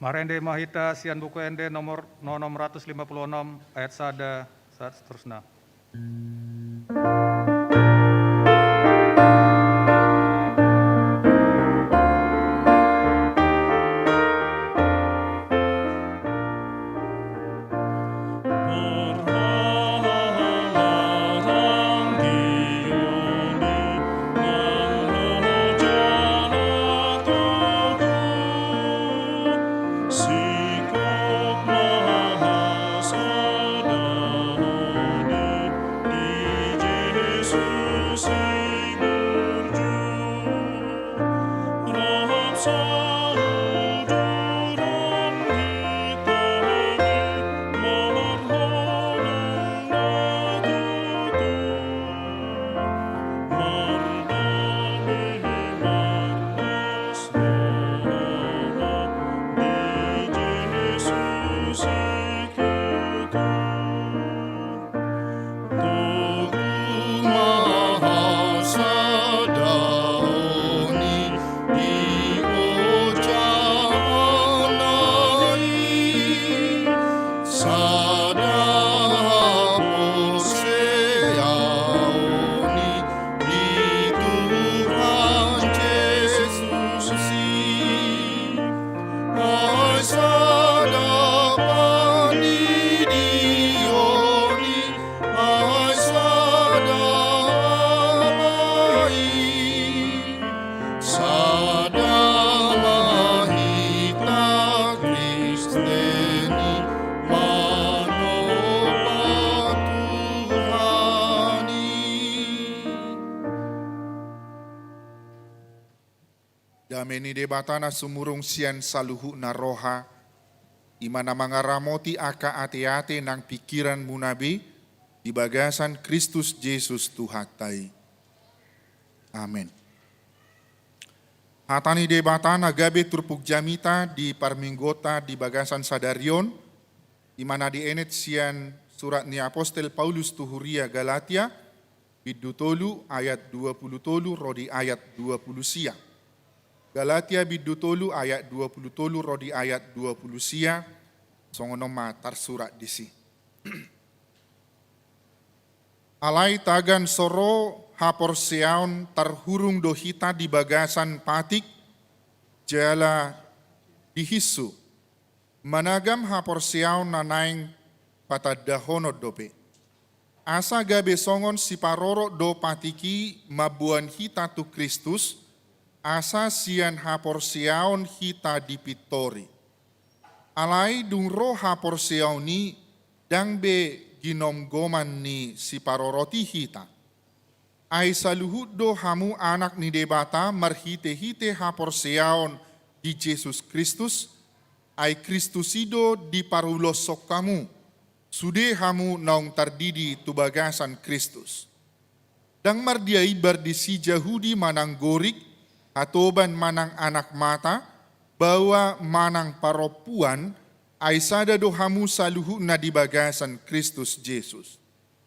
Marende ma hita sian Buku Ende nomor onom ratus lima puluh onom, ayat sada, sahat seterusna. Dame ni Debata na sumurung sian saluhutna roha, i ma na mangaramoti angka ateate nang pingkiranmuna be, di bagasan Kristus Jesus Tuhanta i. Amen. Hata ni Debata na gabe turpuk jamita di parmingguonta di bagasan sadari on, i ma na dienet sian surat ni apostel Paulus tu huria Galatia, bindu tolu ayat dua pulu tolu ro di ayat dua pulu sia. Galatia bindu tolu ayat dua pulu tolu ro di ayat dua pulu sia, songon on ma tarsurat disi. Alai tagan so ro haporseaon tarhurung do hita di bagasan patik, jala dihinsu. Managam haporseaon na naeng patandahonon dope. Asa gabe songon siparorot do patik i mamboan hita tu Kristus, asa sian haporseaon hita dipintori. Alai dung ro haporseaon i, ndang be ginomgoman ni siparorot i hita. Ai saluhut do hamu anak ni Debata marhitehite haporseaon di Jesus Kristus, ai Kristus i do diparuloshon hamu, sude hamu naung tardidi tu bagasan Kristus. Ndang mardiaimbar disi Jahudi manang Gorik, hatoban manang anak mata, baoa manang parompuan, ai sada do hamu saluhutna di bagasan Kristus Jesus.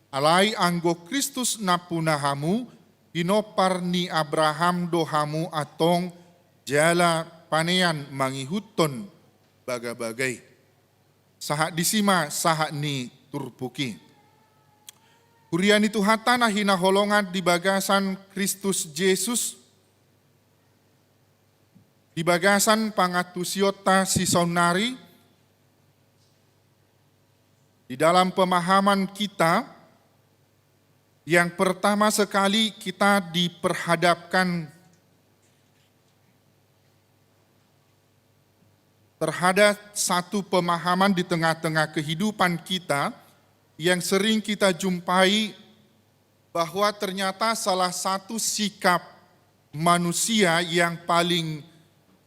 Alai anggo Kristus nampuna hamu, pinompar ni Abraham do hamu antong, jala panean mangihuthon bagabaga i. Sahat disi ma sahat ni turpuk i. Huria ni Tuhanta na hinaholongan di bagasan Kristus Jesus, di bagasan pangantusionta sisaonnari, di dalam pemahaman kita, yang pertama sekali kita diperhadapkan terhadap satu pemahaman di tengah-tengah kehidupan kita yang sering kita jumpai, bahwa ternyata salah satu sikap manusia yang paling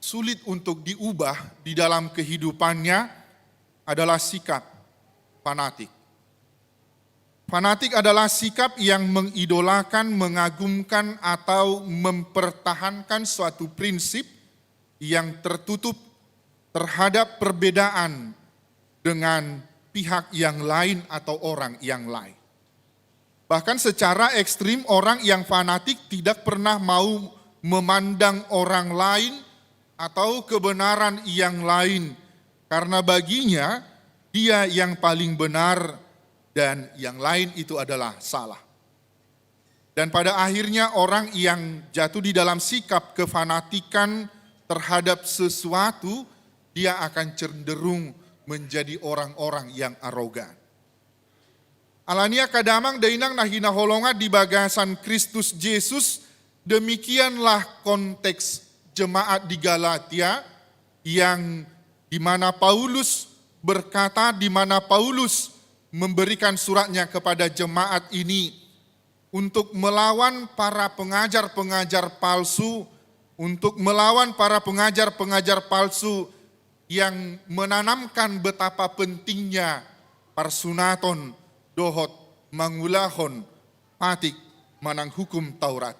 sulit untuk diubah di dalam kehidupannya adalah sikap fanatik. Fanatik adalah sikap yang mengidolakan, mengagungkan, atau mempertahankan suatu prinsip yang tertutup terhadap perbedaan dengan pihak yang lain atau orang yang lain. Bahkan secara ekstrim, orang yang fanatik tidak pernah mau memandang orang lain atau kebenaran yang lain, karena baginya dia yang paling benar dan yang lain itu adalah salah. Dan pada akhirnya orang yang jatuh di dalam sikap kefanatikan terhadap sesuatu, dia akan cenderung menjadi orang-orang yang arogan. Alani i angka damang dainang na hinaholongan di bagasan Kristus Jesus, demikianlah konteks jemaat di Galatia yang di mana Paulus berkata, di mana Paulus memberikan suratnya kepada jemaat ini, untuk melawan para pengajar-pengajar palsu, untuk melawan para pengajar-pengajar palsu yang menanamkan betapa pentingnya parsunaton dohot mangulahon patik manang hukum Taurat.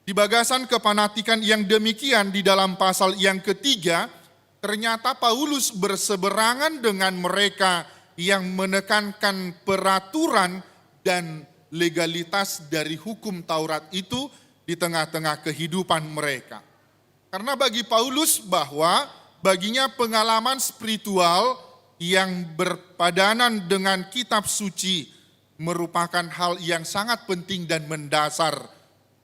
Di bagasan kefanatikan yang demikian, di dalam pasal yang ketiga, ternyata Paulus berseberangan dengan mereka yang menekankan peraturan dan legalitas dari hukum Taurat itu di tengah-tengah kehidupan mereka. Karena bagi Paulus, bahwa baginya pengalaman spiritual yang berpadanan dengan kitab suci merupakan hal yang sangat penting dan mendasar,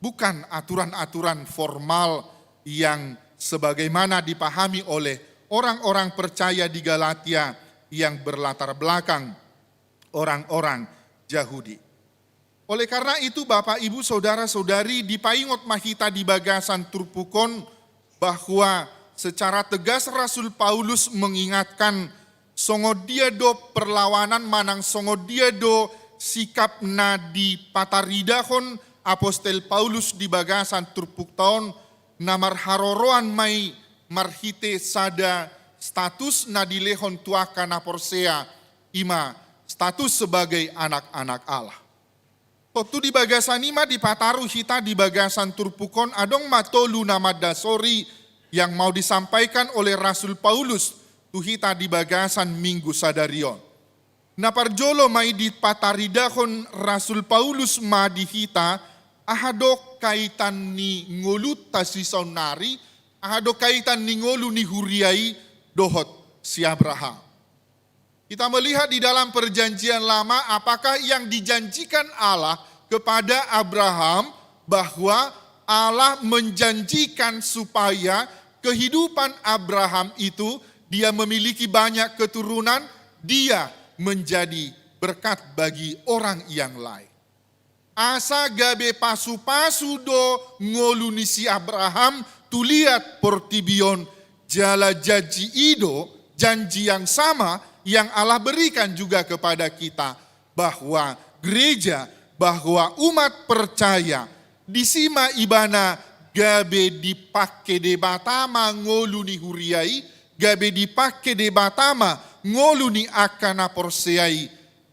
bukan aturan-aturan formal yang sebagaimana dipahami oleh orang-orang percaya di Galatia yang berlatar belakang orang-orang Yahudi. Oleh karena itu, Bapak, Ibu, saudara-saudari, dipaingot ma hita di bagasan turpuk on bahwa secara tegas Rasul Paulus mengingatkan songon dia do perlawanan manang songon dia do sikap na dipataridahon apostel Paulus di bagasan turpukta on, na marharoroan ma i marhite sada status na dilehon tu angka na porsea, i ma status sebagai anak-anak Allah. Tontu di bagasan i ma dipataru hita di bagasan turpuk on, adong ma tolu na mandasori yang mau disampaikan oleh Rasul Paulus tu hita di bagasan Minggu sadari on. Na parjolo ma i dipataridahon Rasul Paulus ma di hita, aha do kaitan ni ngolunta sisaonnari, aha do kaitan ni ngolu ni huria i dohot si Abraham. Kita melihat di dalam Perjanjian Lama, apakah yang dijanjikan Allah kepada Abraham, bahwa Allah menjanjikan supaya kehidupan Abraham itu, dia memiliki banyak keturunan, dia menjadi berkat bagi orang yang lain. Asa gabe pasupasu do ngolu ni si Abraham tu liat portibi on, jala janji i do, janji yang sama yang Allah berikan juga kepada kita, bahwa gereja, bahwa umat percaya, disi ma ibana gabe dipangke Debata ma ngolu ni huria i, gabe dipangke Debata ma ngolu ni angka na porsea i,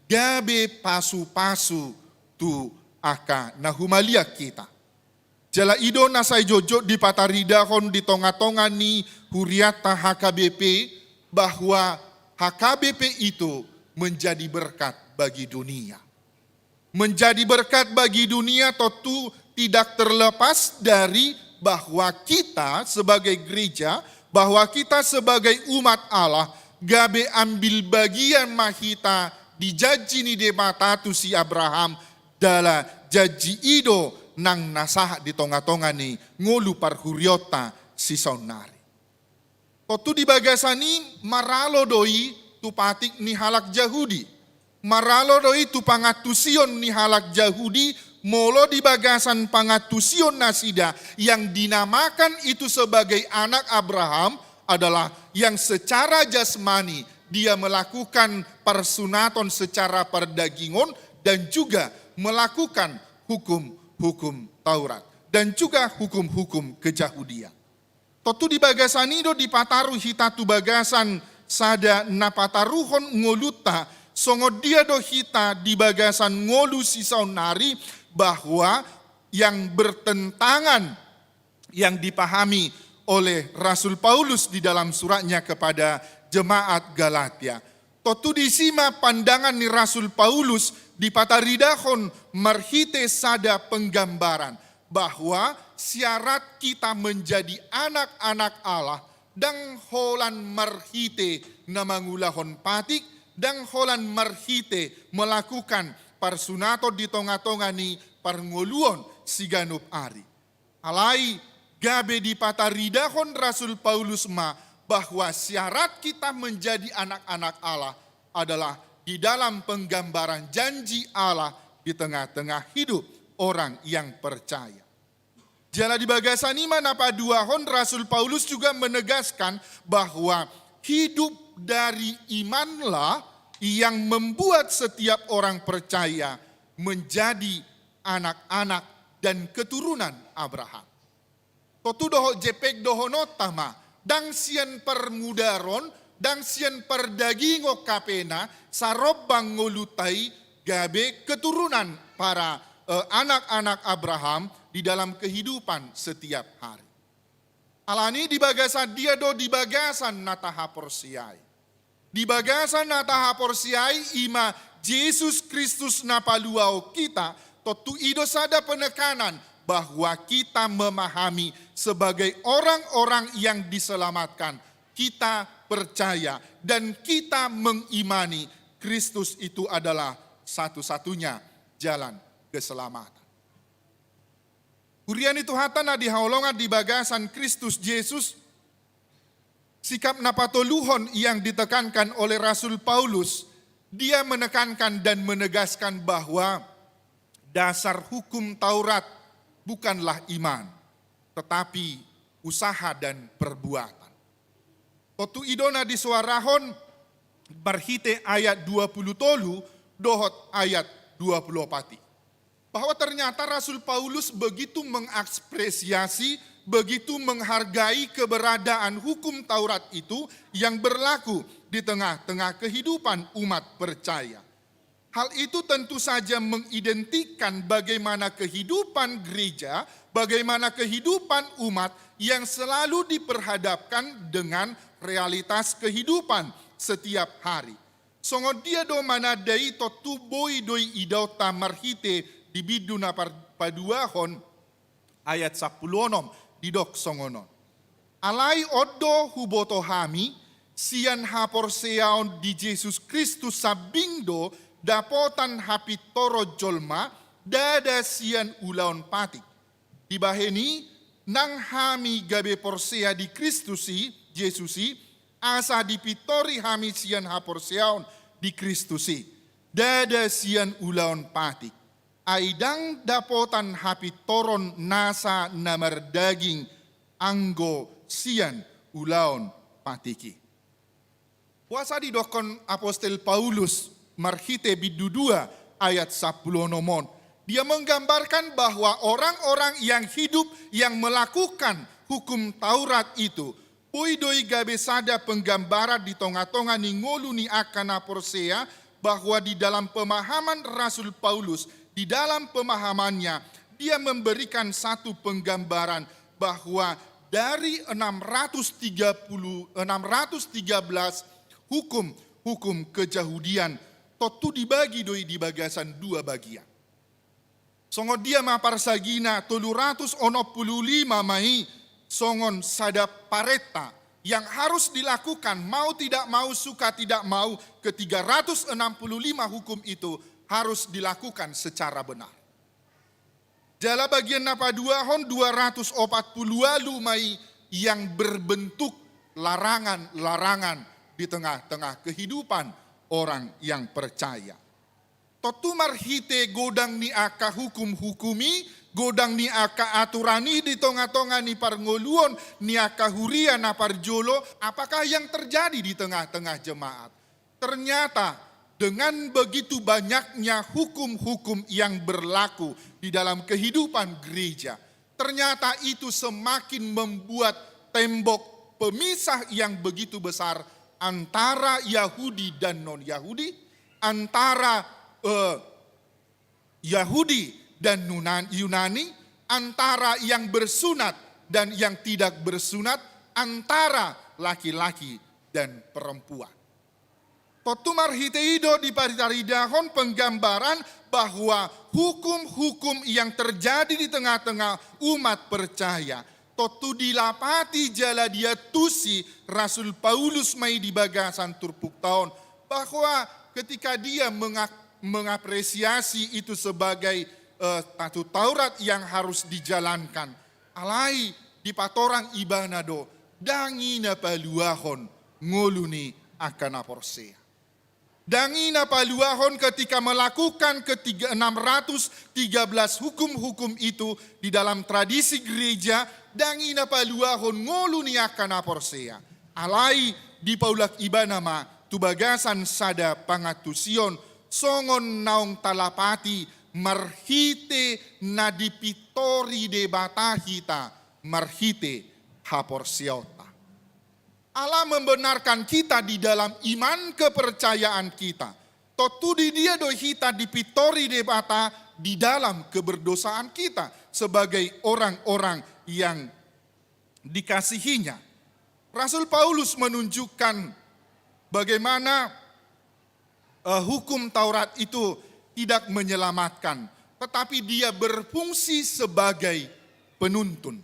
gabe pasupasu tu angka na humaliang hita. Jala i do na sai jotjot dipataridahon di tongatonga ni hurianta H K B P, bahwa H K B P itu menjadi berkat bagi dunia. Menjadi berkat bagi dunia tontu tidak terlepas dari bahwa kita sebagai gereja, bahwa kita sebagai umat Allah, gabe ambil bagian ma hita di janji ni Debata tu si Abraham, jala janji i do nang na sahat di tongatonga ni ngolu parhurionta sisaonnari. Tontu di bagasan i maralo do i tu patik ni halak Jahudi. Maralo do i tu pangantusion ni halak Jahudi, molo di bagasan pangantusion nasida yang dinamakan itu sebagai anak Abraham adalah yang secara jasmani dia melakukan parsunaton secara pardagingon dan juga melakukan hukum-hukum Taurat dan juga hukum-hukum kejahudian. Tontu di bagasan i do dipataru hita tu bagasan sada na pataruhon ngolunta, songon dia do hita di bagasan ngolu sisaonnari, bahwa yang bertentangan yang dipahami oleh Rasul Paulus di dalam suratnya kepada jemaat Galatia. Tontu disi ma pandangan ni Rasul Paulus dipataridahon marhite sada penggambaran bahwa syarat kita menjadi anak-anak Allah ndang holan marhite na mangulahon patik, ndang holan marhite melakukan parsunaton di tongatonga ni parngoluon siganup ari. Alai gabe dipataridahon Rasul Paulus ma bahwa syarat kita menjadi anak-anak Allah adalah di dalam penggambaran janji Allah di tengah-tengah hidup orang yang percaya. Jala di bagasan i ma na paduahon, Rasul Paulus juga menegaskan bahwa hidup dari imanlah yang membuat setiap orang percaya menjadi anak-anak dan keturunan Abraham. Tontu dohot jempek dohononta ma, ndang sian parmudaron, ndang sian pardagingon hape na sarombang ngolunta i gabe keturunan para, eh, anak-anak Abraham di dalam kehidupan setiap hari. Alani di bagasan dia do, di bagasan na tahaporseai. Di bagasan na tahaporseai, i ma Jesus Kristus na paluaon hita, tontu i do sada penekanan bahwa kita memahami sebagai orang-orang yang diselamatkan, kita percaya dan kita mengimani Kristus itu adalah satu-satunya jalan keselamatan. Huria ni Tuhanta na di haholongan, di bagasan Kristus Jesus, sikap na patoluhon yang ditekankan oleh Rasul Paulus, dia menekankan dan menegaskan bahwa dasar hukum Taurat bukanlah iman, tetapi usaha dan perbuatan. Tontu i do na disoarahon marhite ayat dua pulu tolu dohot ayat dua pulu opat i, bahwa ternyata Rasul Paulus begitu mengapresiasi begitu menghargai keberadaan hukum Taurat itu yang berlaku di tengah-tengah kehidupan umat percaya. Hal itu tentu saja mengidentikan bagaimana kehidupan gereja, bagaimana kehidupan umat yang selalu diperhadapkan dengan realitas kehidupan setiap hari. Songon dia do mananda i? Tontu boi do i idaonta marhite di bindu na par-, paduahon, ayat sampulu onom, didok songon on: Alai on do huboto hami, sian haporseaon di Jesus Kristus sambing do dapotan hapintoron jolma, ndada sian ulaon patik. Dibahen i, nang hami gabe porsea di Kristus i, Jesus i, asa dipintori hami sian haporseaon di Kristus i, ndada sian ulaon patik. Ai ndang dapotan hapintoron nasa na mardaging anggo sian ulaon patik i. Boasa didokkon apostel Paulus marhite bindu dua ayat sampulu onom on? Dia menggambarkan bahwa orang-orang yang hidup, yang melakukan hukum Taurat itu, boi do i gabe sada penggambaran di tonga-tonga ni ngolu ni angka na porsea, bahwa di dalam pemahaman Rasul Paulus, di dalam pemahamannya, dia memberikan satu penggambaran bahwa dari enam ratus tiga puluh, enam ratus tiga belas hukum, hukum kejahudian, tontu dibagi do i di bagasan dua bagian. Songon dia ma parsagina? Tolu ratus onom pulu lima ma i songon sada parenta yang harus dilakukan, mau tidak mau, suka tidak mau, ketiga ratus enam puluh lima hukum itu harus dilakukan secara benar. Jala bagian na paduahon, dua ratus opat pulu ualu ma i yang berbentuk larangan-larangan di tengah-tengah kehidupan orang yang percaya. Tontu marhite godang ni angka hukum-hukum i, godang ni angka aturan i di tonga-tonga ni parngoluon ni angka huria na parjolo, apakah yang terjadi di tengah-tengah jemaat? Ternyata dengan begitu banyaknya hukum-hukum yang berlaku di dalam kehidupan gereja, ternyata itu semakin membuat tembok pemisah yang begitu besar antara Yahudi dan non-Yahudi, antara, eh, Yahudi dan Nunan-, Yunani, antara yang bersunat dan yang tidak bersunat, antara laki-laki dan perempuan. Tontu marhite i do dipataridahon penggambaran bahwa hukum-hukum yang terjadi di tengah-tengah umat percaya, tontu dilapati jala diantusi Rasul Paulus ma i di bagasan turpukta on, bahwa ketika dia mengak-, mengapresiasi itu sebagai, eh, satu Taurat yang harus dijalankan, alai dipatorang ibana do, ndang i na paluahon ngolu ni angka na porsea. Ndang i na paluahon ketika melakukan ketiga, enam ratus tiga belas hukum-hukum itu di dalam tradisi gereja, ndang i na paluahon ngolu ni angka na porsea. Alai dipaulak ibana ma tu bagasan sada pangantusion, songon naung talapati marhite na dipintori Debata hita marhite haporseaonta. Allah membenarkan kita di dalam iman kepercayaan kita. Tontu di Dia do hita dipintori Debata di dalam keberdosaan kita sebagai orang-orang yang dikasihi-Nya. Rasul Paulus menunjukkan bagaimana, eh, hukum Taurat itu tidak menyelamatkan, tetapi dia berfungsi sebagai penuntun.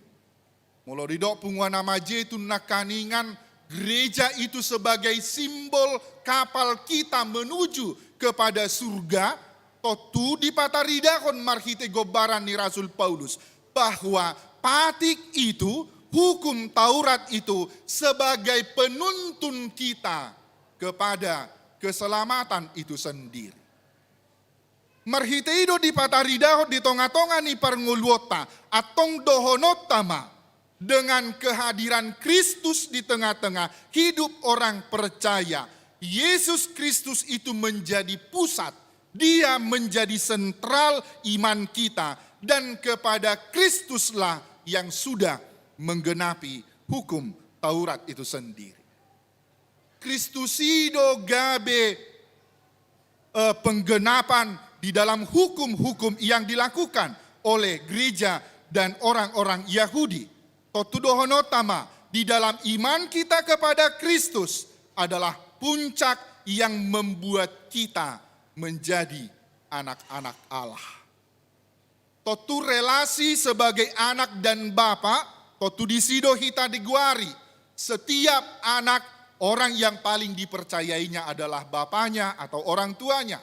Molo didok punguan Ama Jetun nangkiningan, gereja itu sebagai simbol kapal kita menuju kepada surga, tontu dipataridahon marhite gombaran ni Rasul Paulus bahwa patik itu, hukum Taurat itu sebagai penuntun kita kepada keselamatan itu sendiri. Marhite i do dipataridahon di tonga-tonga ni parngoluonta, antong dohononta ma, dengan kehadiran Kristus di tengah-tengah hidup orang percaya, Yesus Kristus itu menjadi pusat, Dia menjadi sentral iman kita, dan kepada Kristuslah yang sudah menggenapi hukum Taurat itu sendiri. Kristus i do gabe eh, penggenapan di dalam hukum-hukum yang dilakukan oleh gereja dan orang-orang Yahudi. Tontu dohononta ma, di dalam iman kita kepada Kristus adalah puncak yang membuat kita menjadi anak-anak Allah. Tontu relasi sebagai anak dan bapa, tontu disi do hita digoari. Setiap anak, orang yang paling dipercayainya adalah bapanya atau orang tuanya.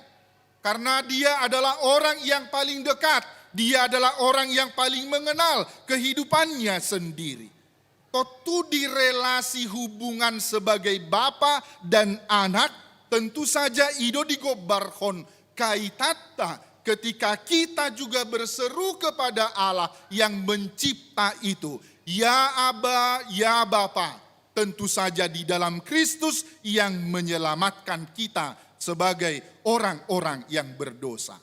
Karena dia adalah orang yang paling dekat, dia adalah orang yang paling mengenal kehidupannya sendiri. Tontu di relasi hubungan sebagai bapa dan anak, tentu saja i do digombarhon kaitanta ketika kita juga berseru kepada Allah yang mencipta itu, "Ya Aba, ya Bapa." Tentu saja di dalam Kristus yang menyelamatkan kita sebagai orang-orang yang berdosa.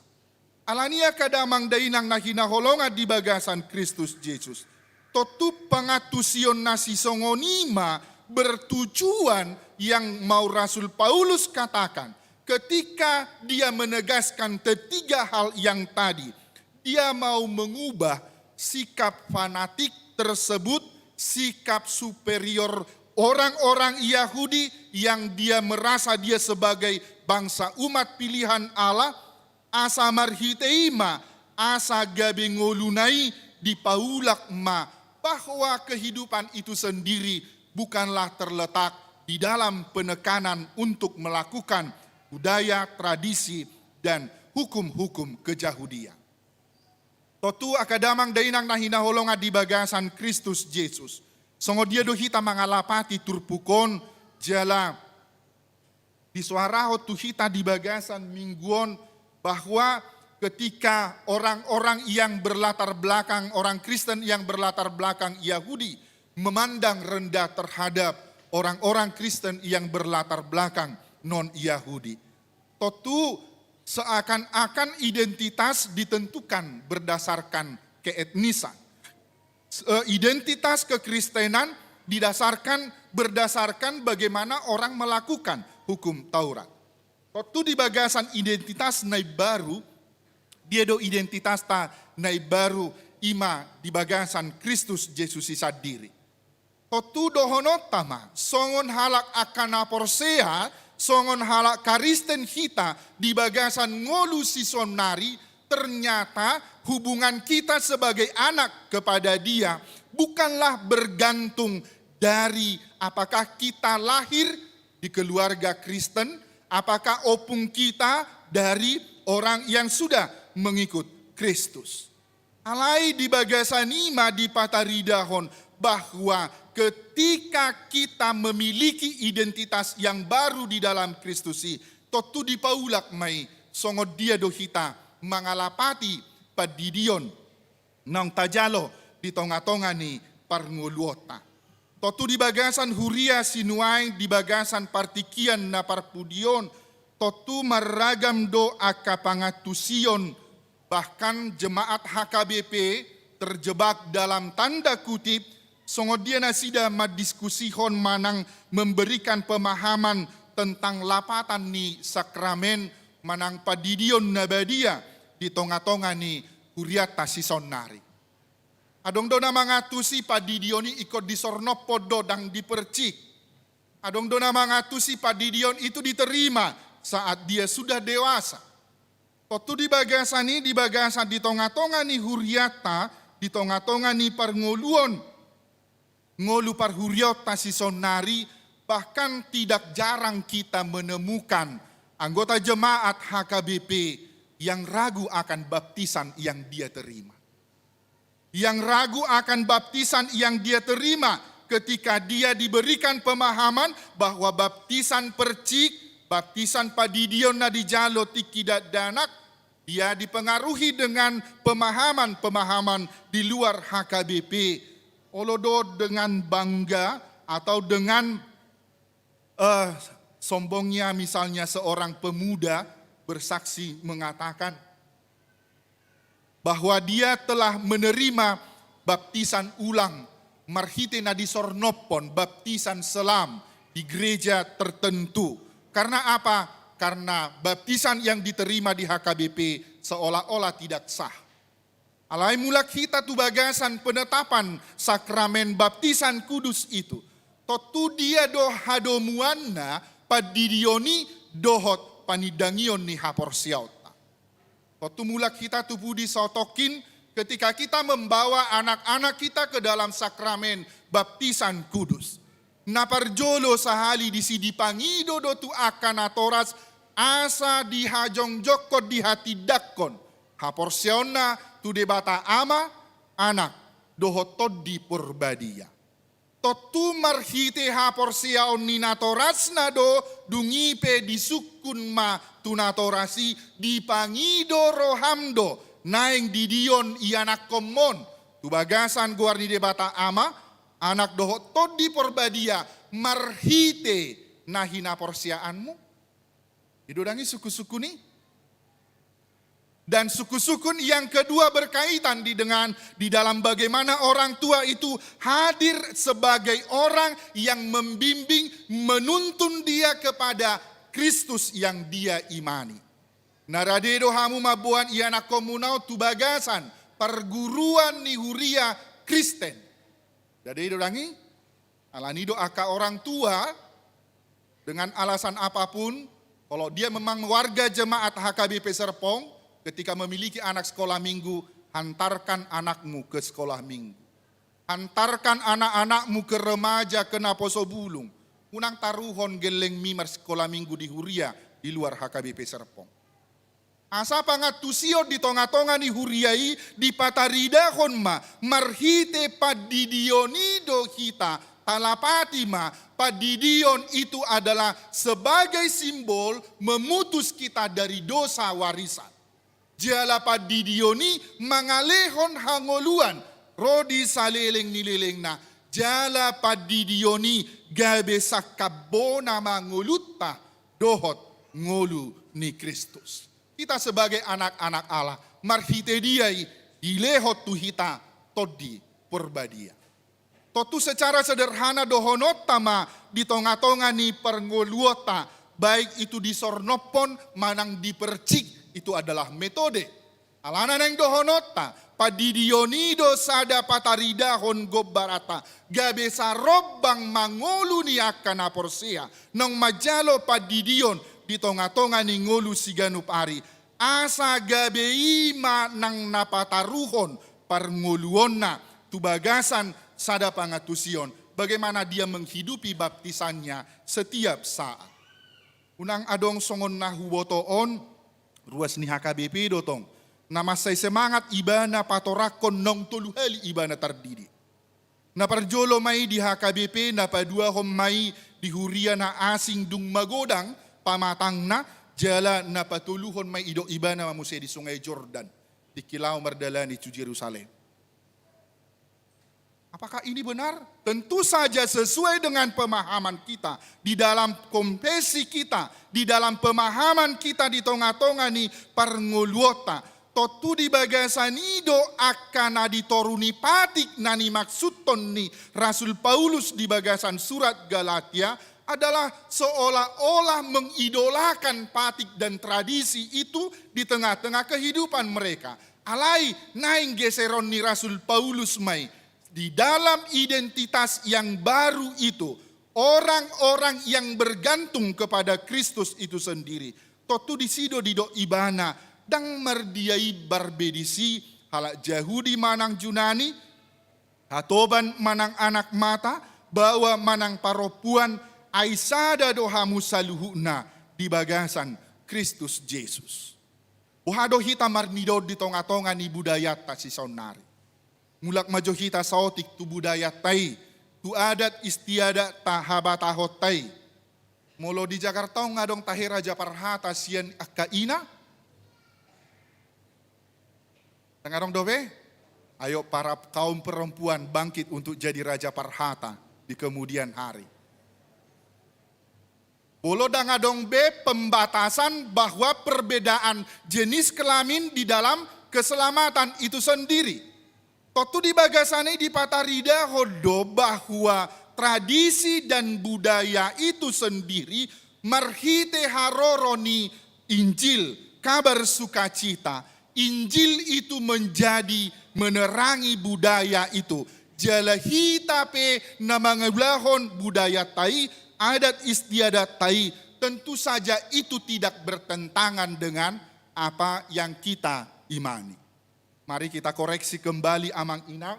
Alani i angka damang dainang na hinaholongan di bagasan Kristus Jesus, tontu pangantusion na sisongon i ma bertujuan yang mau Rasul Paulus katakan ketika dia menegaskan ketiga hal yang tadi. Dia mau mengubah sikap fanatik tersebut, sikap superior orang-orang Yahudi yang dia merasa dia sebagai bangsa umat pilihan Allah, asa marhite i ma, asa gabe ngoluna i dipaulak ma bahwa kehidupan itu sendiri bukanlah terletak di dalam penekanan untuk melakukan budaya, tradisi, dan hukum-hukum kejahudian. Tontu angka damang dainang na hinaholongan di bagasan Kristus Jesus. Songon dia do hita mangalapati turpuk on, jala disoarahon tu hita di bagasan minggu on bahwa ketika orang-orang yang berlatar belakang, orang Kristen yang berlatar belakang Yahudi memandang rendah terhadap orang-orang Kristen yang berlatar belakang non-Yahudi. Tontu seakan-akan identitas ditentukan berdasarkan keetnisan. Eh, identitas kekristenan didasarkan, berdasarkan bagaimana orang melakukan hukum Taurat. Tontu di bagasan identitas na imbaru, dia do identitasta na imbaru, i ma di bagasan Kristus Jesus i sandiri. Tontu dohononta ma, songon halak angka na porsea, songon halak Kristen hita di bagasan ngolu sisonari, ternyata hubungan kita sebagai anak kepada Dia bukanlah bergantung dari apakah kita lahir di keluarga Kristen, apakah opung kita dari orang yang sudah mengikut Kristus. Alai di bagasan i ma dipataridahon bahwa ketika kita memiliki identitas yang baru di dalam Kristus i, tontu dipaulak ma i songon dia do hita mangalapati pandidion naung tajalo di tonga-tonga ni parngoluonta. Tontu di bagasan huria sinuaeng, di bagasan partingkian na parpudi on, tontu marragam do angka pangantusion, bahkan jemaat H K B P terjebak dalam tanda kutip, songon dia nasida mandiskusihon manang memberikan pemahaman tentang lapatan ni sakramen manang pandidion na badia di tonga-tonga ni hurianta sisonari. Adong do na mangantusi pandidion i ingkon disornophon do, ndang dipercik. Adong do na mangantusi pandidion itu diterima saat dia sudah dewasa. Tontu di bagasan i, di bagasan di tonga-tonga ni hurianta, di tonga-tonga ni parngoluon, ngolu parhuriaonta sisonari, bahkan tidak jarang kita menemukan anggota jemaat H K B P yang ragu akan baptisan yang dia terima. Yang ragu akan baptisan yang dia terima ketika dia diberikan pemahaman bahwa baptisan percik, baptisan pandidion na dijalo tingki dakdanak, dia dipengaruhi dengan pemahaman-pemahaman di luar H K B P. Olo do dengan bangga atau dengan eh, sombongnya misalnya seorang pemuda bersaksi mengatakan bahwa dia telah menerima baptisan ulang marhite na disornophon baptisan selam di gereja tertentu. Karena apa? Karena baptisan yang diterima di H K B P seolah-olah tidak sah. Alai mulak hita tu bagasan penetapan sakramen baptisan kudus itu, tontu dia do hadomuanna pandidion i dohot panindangion ni haporseaonta. Tontu mulak hita tu pudi satongkin ketika kita membawa anak-anak kita ke dalam sakramen baptisan kudus. Na parjolo sahali disi dipangido do tu angka natoras asa dihajongjongkon, dihatindangkon haporseaonna tu Debata Ama, Anak, dohot Tondi Porbadia. Tontu marhite haporseaon ni natorasna do, dung i pe disungkun ma tu natoras i, dipangido roham do naeng didion ianakkonmon tu bagasan goar ni Debata Ama, Anak dohot Tondi Porbadia marhite na hinaporseaanmu. I do dang i sungkun-sungkun i. Dan sungkun-sungkun yang kedua berkaitan di dengan, di dalam bagaimana orang tua itu hadir sebagai orang yang membimbing, menuntun dia kepada Kristus yang dia imani. Na rade do hamu mamboan ianakkonmuna on tu bagasan parguruan ni huria Kristen. Jadi do dang i, alani do angka orang tua dengan alasan apapun, kalau dia memang warga jemaat H K B P Serpong, ketika memiliki anak sekolah minggu, hantarkan anakmu ke sekolah minggu. Hantarkan anak-anakmu ke remaja, ke naposo bulung. Unang taruhon gellengmi marsekolah minggu di huria di luar H K B P Serpong. Asa pangantusion di tonga-tonga ni huria i dipataridahon ma marhite pandidion i do hita talapati ma, pandidion itu adalah sebagai simbol memutus kita dari dosa warisan. Jala pandidion i mangalehon hangoluan ro di saleleng ni lelengna. Jala pandidion i gabe sangkap bona ma ngolunta dohot ngolu ni Kristus. Hita sebagai anak-anak Allah, marhite dia i dilehon tu hita Tondi Porbadia. Tontu secara sederhana dohononta ma di tonga-tonga ni parngoluonta, baik itu disornophon manang dipercik, itu adalah metode. Alana naeng dohononta, pandidion i do sada pataridahon gombaranta gabe sarombang ma ngolu ni angka na porsea naung manjalo pandidion di tonga-tonga ni ngolu siganup ari, asa gabe i ma nang na pataruhon parngoluonna tu bagasan sada pangantusion, bagaimana dia menghidupi baptisannya setiap saat. Unang adong songon na huboto on, ruas ni H K B P do tong, na mansai semangat ibana patorangkon naung tolu hali ibana tardidik. Na parjolo ma i di H K B P, na paduahon ma i di huria na asing dung magodang pamatangna, jala na patoluhon ma i didok ibana ma muse di Sungai Jordan, tingki laho mardalani tu Jerusalem. Apakah ini benar? Tentu saja sesuai dengan pemahaman kita, di dalam konfesi kita, di dalam pemahaman kita di tonga-tonga ni parngoluonta. Tontu di bagasan i do angka na di toru ni patik na nimaksuthon ni Rasul Paulus di bagasan surat Galatia adalah seolah-olah mengidolakan patik dan tradisi itu di tengah-tengah kehidupan mereka. Alai naeng geseron ni Rasul Paulus ma i, di dalam identitas yang baru itu, orang-orang yang bergantung kepada Kristus itu sendiri. Tontu disi do didok ibana, ndang mardia imbar be disi, halak Jahudi manang Junani, hatoban manang anak mata, baoa manang parompuan, ai sada do hamu saluhutna di bagasan Kristus Jesus. Boha do hita marnida on di tonga-tonga ni budayanta sisaonnari? Mulak ma jo hita saotik tu budayanta i, tu adat istiadatta habatahonta i. Molo di Jakarta on adong tahe raja parhata sian angka ina? Ndang adong dope? Ayo, para kaum perempuan bangkit untuk jadi raja parhata di kemudian hari. Molo ndang adong be pembatasan bahwa perbedaan jenis kelamin di dalam keselamatan itu sendiri. Tontu di bagasan i dipataridahon do bahwa tradisi dan budaya itu sendiri marhite haroro ni Injil, kabar sukacita. Injil itu menjadi menerangi budaya itu. Jala hita pe na mangulahon budayanta i, adat istiadatta i, tentu saja itu tidak bertentangan dengan apa yang kita imani. Mari kita koreksi kembali amang inang.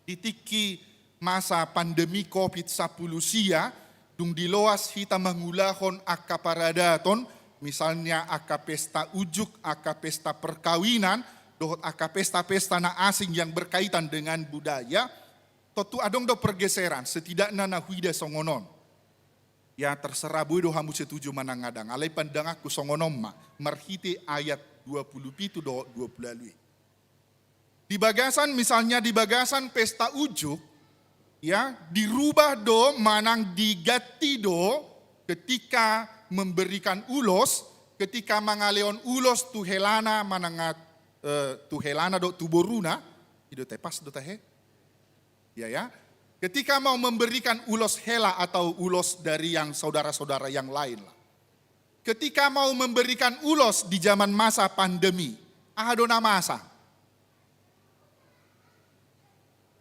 Di tingki masa pandemi covid sampulu sia, dung diloas hita mangulahon angka paradaton, misalnya angka pesta unjuk, angka pesta perkawinan, dohot angka pesta-pesta na asing yang berkaitan dengan budaya, tontu adong do pergeseran, setidakna na huida songon on. Ya, terserah, boi do hamu setuju manang ndang, alai pandanganku songon on ma, marhite ayat dua pulu pitu dohot dua pulu ualu i. Di bagasan, misalnya di bagasan pesta unjuk, ya, dirubah do manang diganti do ketika memberikan ulos, ketika mangalehon ulos tu helana manang, eh, tu helana dohot tu boruna, i do, tepas do tahe. Ya, ya. Ketika mau memberikan ulos hela atau ulos dari yang saudara-saudara yang lain lah. Ketika mau memberikan ulos di zaman masa pandemi, aha do na masa?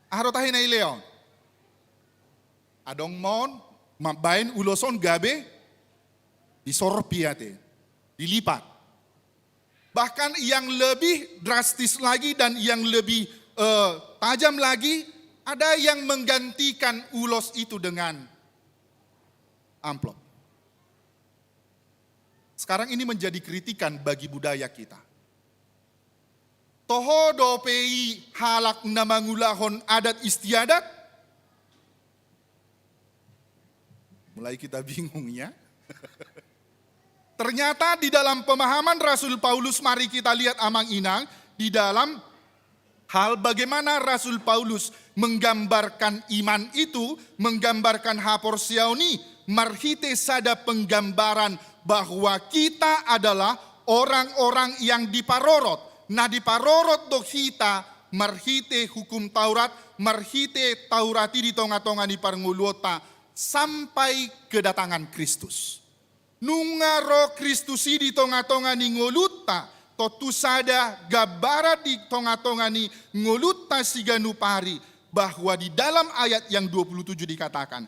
Aha do tahe na dilehon? Adong ma on, mambaen ulos on gabe disorpi ate, dilipat. Bahkan yang lebih drastis lagi dan yang lebih, eh, tajam lagi, ada yang menggantikan ulos itu dengan amplop. Sekarang ini menjadi kritikan bagi budaya kita. Toho dope i halak na mangulahon adat istiadat? Mulai kita bingung, ya. Ternyata di dalam pemahaman Rasul Paulus, mari kita lihat amang inang, di dalam hal bagaimana Rasul Paulus menggambarkan iman itu, menggambarkan haporseaon i, marhite sada penggambaran bahwa kita adalah orang-orang yang diparorot. Na diparorot do hita marhite Hukum Taurat, marhite Taurat i di tonga-tonga ni parngoluonta, sampai kedatangan Kristus. Nunga ro Kristus i di tonga-tonga ni ngolunta, tontu sada gambaran di tonga-tonga ni ngolunta siganup ari, bahwa di dalam ayat yang dua puluh tujuh dikatakan,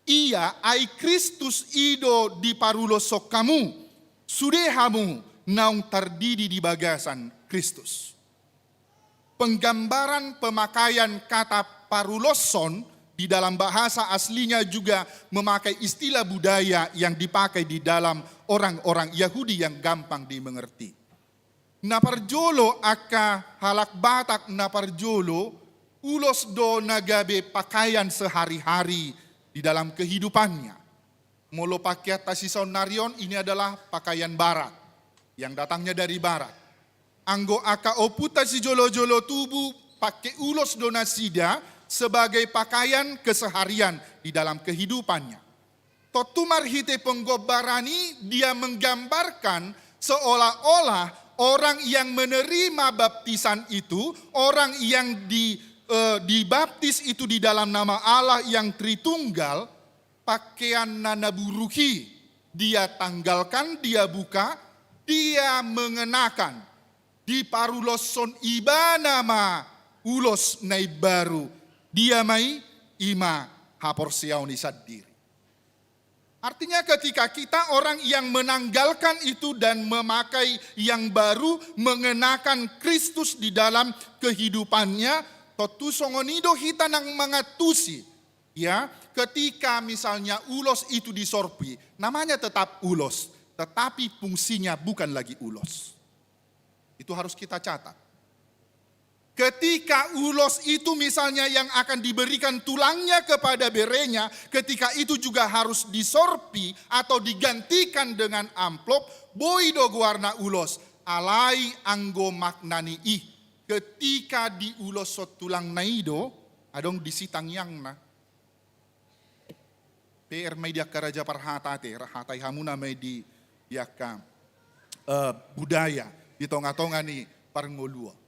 Ia, ai Kristus i do diparuloshon hamu, sude hamu naung tardidi di bagasan Kristus. Penggambaran pemakaian kata paruloshon di dalam bahasa aslinya juga memakai istilah budaya yang dipakai di dalam orang-orang Yahudi yang gampang dimengerti. Na parjolo, angka halak Batak na parjolo, ulos do na gabe pakaian sehari-hari di dalam kehidupannya. Molo pakeanta sisaonnari on, ini adalah pakaian barat, yang datangnya dari barat. Anggo angka ompunta sijolo-jolo tubu, pake ulos do nasida sebagai pakaian keseharian di dalam kehidupannya. Tontu marhite penggombaran i, dia menggambarkan seolah-olah orang yang menerima baptisan itu, orang yang di, eh, dibaptis itu di dalam nama Allah yang Tritunggal, pakeanna na buruk i dia tanggalkan, dia buka, dia mengenakan, diparuloshon ibana ma ulos na imbaru, dia ma i, i ma haporseaon i sandiri. Artinya, ketika kita orang yang menanggalkan itu dan memakai yang baru, mengenakan Kristus di dalam kehidupannya, tontu songon i do hita nang mangantusi. Ya, ketika misalnya ulos itu disorpi, namanya tetap ulos, tetapi fungsinya bukan lagi ulos. Itu harus kita catat. Ketika ulos itu misalnya yang akan diberikan tulangnya kepada berenya, ketika itu juga harus disorpi atau digantikan dengan amplop, boi do goarna ulos, alai anggo maknani i, ketika diuloshon tulangna i do, adong disi tangiangna. P R ma i di angka raja parhata ate, ra-, hatai hamuna ma i di, di angka, eh, budaya di tonga-tonga ni parngoluon.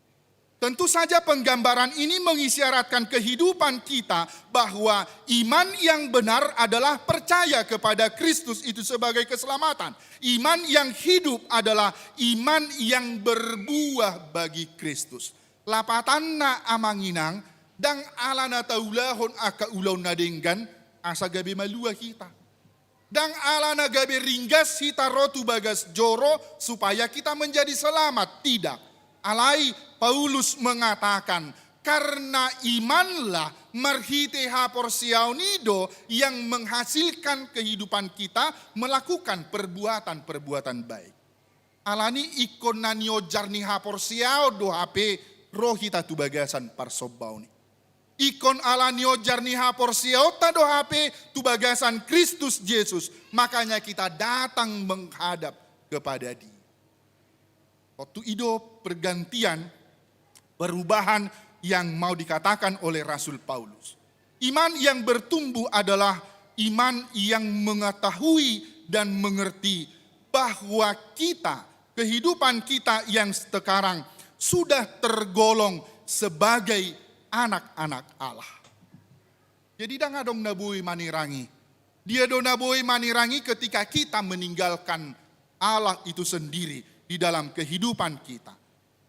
Tentu saja penggambaran ini mengisyaratkan kehidupan kita bahwa iman yang benar adalah percaya kepada Kristus itu sebagai keselamatan. Iman yang hidup adalah iman yang berbuah bagi Kristus. Lapatanna amang inang, ndang ala na taulahon angka ulaon na denggan, asa gabe malua hita. Ndang ala na gabe ringgas hita ro tu bagas joro supaya kita menjadi selamat, tidak. Alai Paulus mengatakan, karena imanlah marhite haporseaon i do yang menghasilkan kehidupan kita melakukan perbuatan-perbuatan baik. Alani ingkon na nionjar ni haporseaon do hape ro hita tu bagasan parsombaon i. Ingkon ala nionjar ni haporseaonta do hape tu bagasan Kristus Jesus, makanya kita datang menghadap kepada Dia. Waktu i do pergantian, perubahan yang mau dikatakan oleh Rasul Paulus. Iman yang bertumbuh adalah iman yang mengetahui dan mengerti bahwa kita, kehidupan kita yang sekarang sudah tergolong sebagai anak-anak Allah. Jadi ndang adong na boi manerangi. Dia do na boi manerangi ketika kita meninggalkan Allah itu sendiri di dalam kehidupan kita.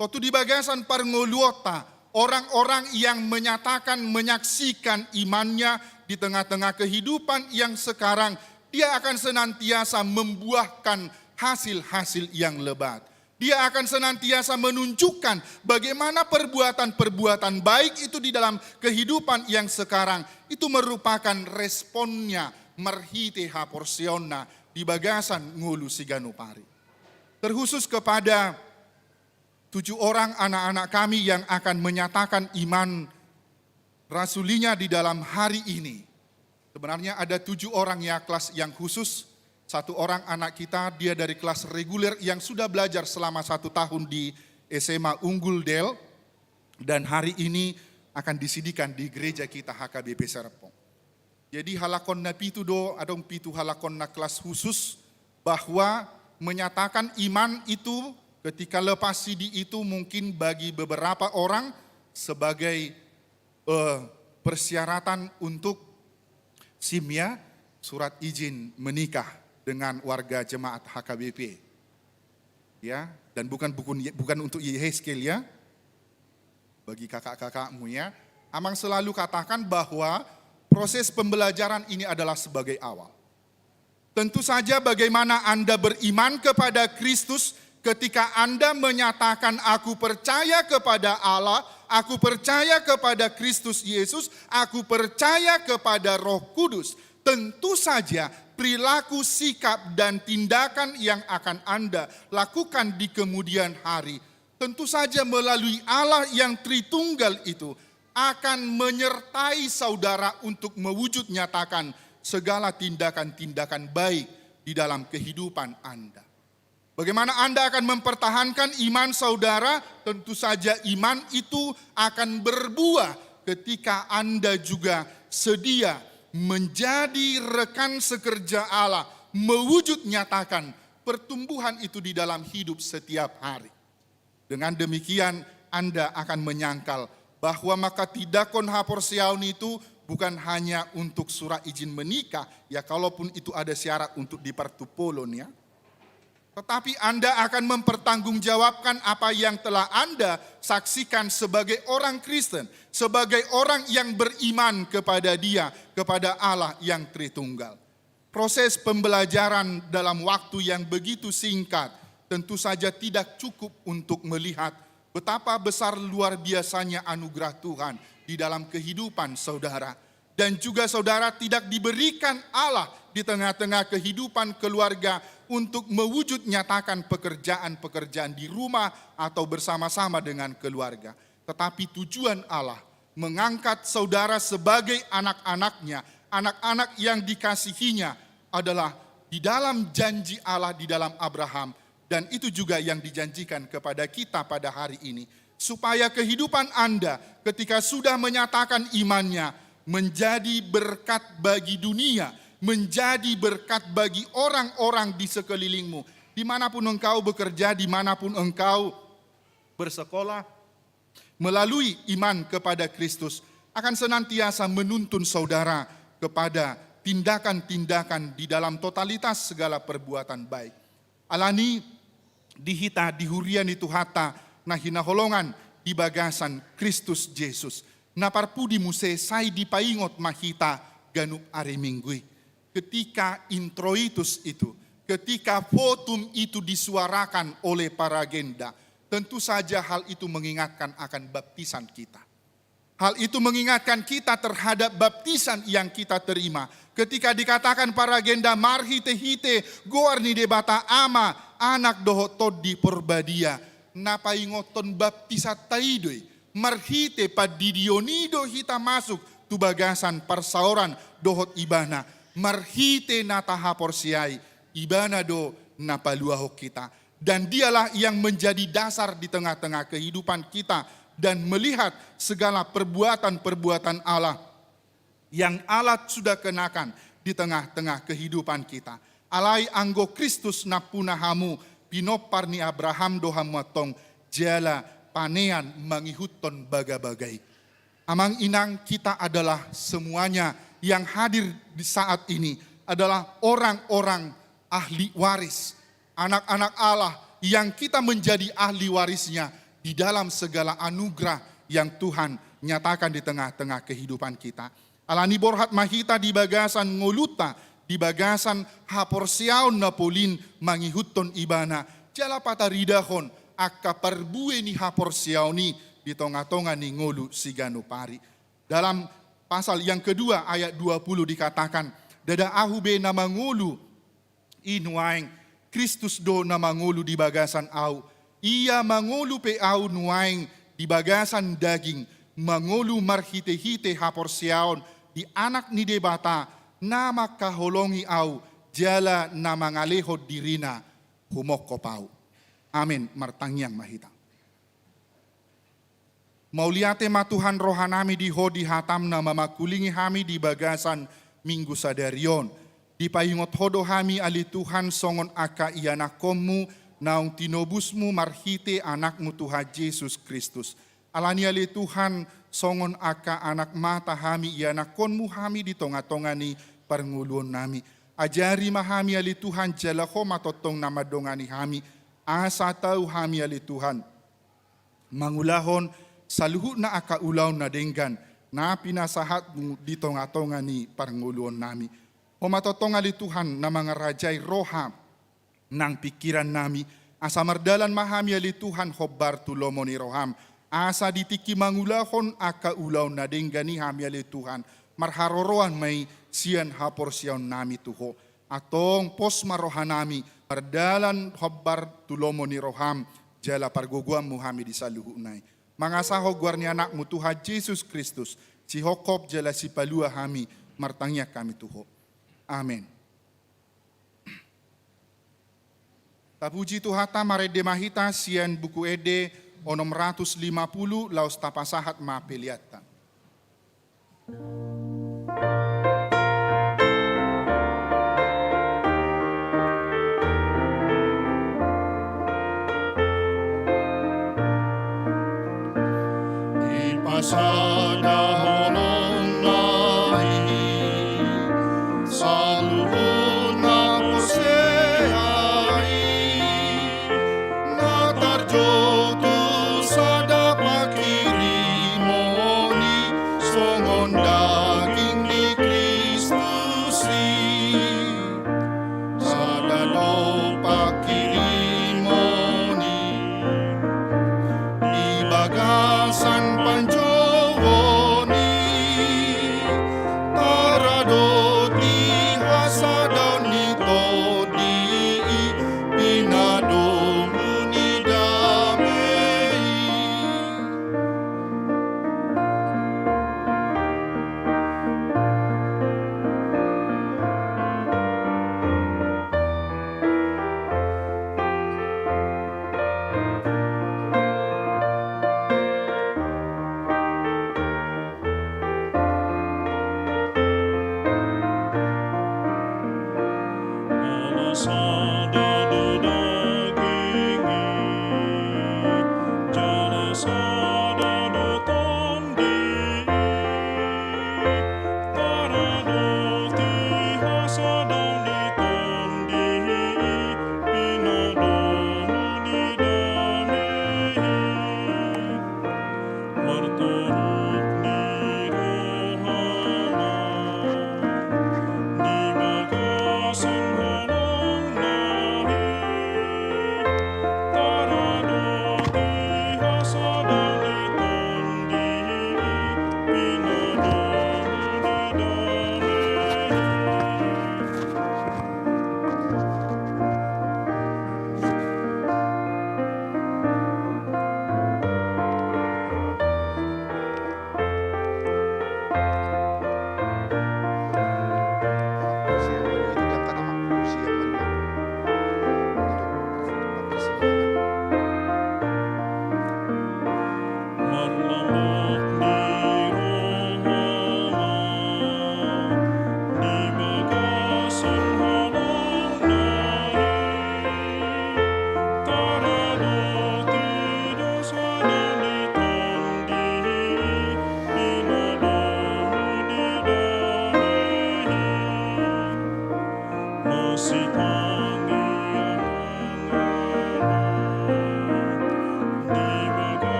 Waktu di bagasan parngoluonta, orang-orang yang menyatakan, menyaksikan imannya di tengah-tengah kehidupan yang sekarang, dia akan senantiasa membuahkan hasil-hasil yang lebat. Dia akan senantiasa menunjukkan bagaimana perbuatan-perbuatan baik itu di dalam kehidupan yang sekarang itu merupakan responnya marhite haporseaonna di bagasan ngolu siganup ari. Terkhusus kepada tujuh orang anak-anak kami yang akan menyatakan iman rasulinya di dalam hari ini. Sebenarnya ada tujuh orang ya kelas yang khusus. Satu orang anak kita, dia dari kelas reguler yang sudah belajar selama satu tahun di S M A Unggul Del. Dan hari ini akan disidikan di gereja kita H K B P Serpong. Jadi halak on na pitu do, adong pitu halak on na kelas khusus, bahwa menyatakan iman itu ketika lepas sidi itu mungkin bagi beberapa orang sebagai eh, persyaratan untuk SIM ya, surat izin menikah dengan warga jemaat H K B P. Ya, dan bukan bukan bukan untuk Yehezkiel ya. Bagi kakak-kakakmu ya. Amang selalu katakan bahwa proses pembelajaran ini adalah sebagai awal. Tentu saja bagaimana Anda beriman kepada Kristus ketika Anda menyatakan, "Aku percaya kepada Allah, aku percaya kepada Kristus Yesus, aku percaya kepada Roh Kudus." Tentu saja perilaku, sikap, dan tindakan yang akan Anda lakukan di kemudian hari tentu saja melalui Allah yang Tritunggal itu akan menyertai saudara untuk mewujud nyatakan segala tindakan-tindakan baik di dalam kehidupan Anda. Bagaimana Anda akan mempertahankan iman saudara? Tentu saja iman itu akan berbuah ketika Anda juga sedia menjadi rekan sekerja Allah, mewujud nyatakan pertumbuhan itu di dalam hidup setiap hari. Dengan demikian, Anda akan menyangkal bahwa mangkatindangkon haporseaon itu bukan hanya untuk surat izin menikah, ya kalaupun itu ada syarat untuk di partumpolon ya. Tetapi Anda akan mempertanggungjawabkan apa yang telah Anda saksikan sebagai orang Kristen, sebagai orang yang beriman kepada Dia, kepada Allah yang Tritunggal. Proses pembelajaran dalam waktu yang begitu singkat tentu saja tidak cukup untuk melihat betapa besar luar biasanya anugerah Tuhan di dalam kehidupan saudara. Dan juga saudara tidak diberikan Allah di tengah-tengah kehidupan keluarga untuk mewujud nyatakan pekerjaan-pekerjaan di rumah atau bersama-sama dengan keluarga. Tetapi tujuan Allah mengangkat saudara sebagai anak-anaknya, anak-anak yang dikasihinya adalah di dalam janji Allah di dalam Abraham, dan itu juga yang dijanjikan kepada kita pada hari ini. Supaya kehidupan Anda ketika sudah menyatakan imannya menjadi berkat bagi dunia, menjadi berkat bagi orang-orang di sekelilingmu. Dimanapun engkau bekerja, dimanapun engkau bersekolah, melalui iman kepada Kristus akan senantiasa menuntun saudara kepada tindakan-tindakan di dalam totalitas segala perbuatan baik. Alani di hita di huria ni Tuhanta na hinaholongan di bagasan Kristus Jesus, na parpudi muse sai dipaingot ma hita ganup ari Minggu i. Ketika introitus itu, ketika votum itu disuarakan oleh paragenda, tentu saja hal itu mengingatkan akan baptisan kita. Hal itu mengingatkan kita terhadap baptisan yang kita terima. Ketika dikatakan paragenda marhite-hite goar ni Debata Ama, Anak dohot Tondi Porbadia, na paingothon baptisanta i do i. Marhite pandidion i do hita masuk tu bagasan parsaoran dohot Ibana. Marhite na tahaporseai, Ibana do na paluahon hita. Dan Dialah yang menjadi dasar di tengah-tengah kehidupan kita dan melihat segala perbuatan-perbuatan Allah yang Allah sudah kenakan di tengah-tengah kehidupan kita. Alai anggo Kristus nampuna hamu, pinompar ni Abraham do hamu antong, jala panean mangihuthon bagabaga i. Amang inang, kita adalah semuanya yang hadir di saat ini adalah orang-orang ahli waris, anak-anak Allah yang kita menjadi ahli warisnya di dalam segala anugerah yang Tuhan nyatakan di tengah-tengah kehidupan kita. Alani borhat ma hita di bagasan ngolunta, di bagasan haporseaon na polin mangihuthon Ibana, jala pataridahon angka parbue ni haporseaon i di tonga-tonga ni ngolu siganup ari. Dalam pasal yang kedua ayat dua puluh dikatakan, "Ndada ahu be na mangolu i nuaeng, Kristus do na mangolu di bagasan ahu. Ia mangolu pe ahu nuaeng di bagasan daging, mangolu marhite-hite haporseaon di Anak ni Debata, na mangkaholongi ahu, jala na mangalehon dirina humongkop ahu." Amen. Martangiang ma hita. Mauliate ma Tuhan rohanami di Ho di hatam na mamangkulingi hami di bagasan Minggu sadari on. Dipaingot Ho do hami ale Tuhan songon angka ianakkonmu naung tinobusmu marhite Anakmu Tuhan Jesus Kristus. Alani ale Tuhan songon angka anak ma hami ianakkonmu hami di tonga-tonga ni parngoluonnami. Ajari ma hami ale Tuhan jala Ho ma tongtong na mandongani hami. Asa tau hami ale Tuhan mangulahon saluhutna angka ulaon na denggan na pinasahatmu di tonga-tonga ni parngoluonnami. Ho ma tongtong ale Tuhan na mangarajai roha nang pingkirannami, asa mardalan ma hami ale Tuhan hombar tu lomo ni roham, asa di tingki mangulahon angka ulaon na denggan i hami ale Tuhan, marharoroan ma i sian haporseaonnami tu Ho. Antong pos ma rohanami mardalan hombar tu lomo ni roham, jala pargogoanmu hami di saluhutna i. Mangasahon goar ni Anakmu Tuhan Jesus Kristus, sihongkop jala sipalua hami, martangiang hami tu Ho. Amen. Tapuji Tuhanta, marende ma hita sian Buku Ende onom ratus lima puluh, laos tapasahat ma peleanta. Pasada holong na i saluhut na porsea i, na tarjou tu sada panghirimon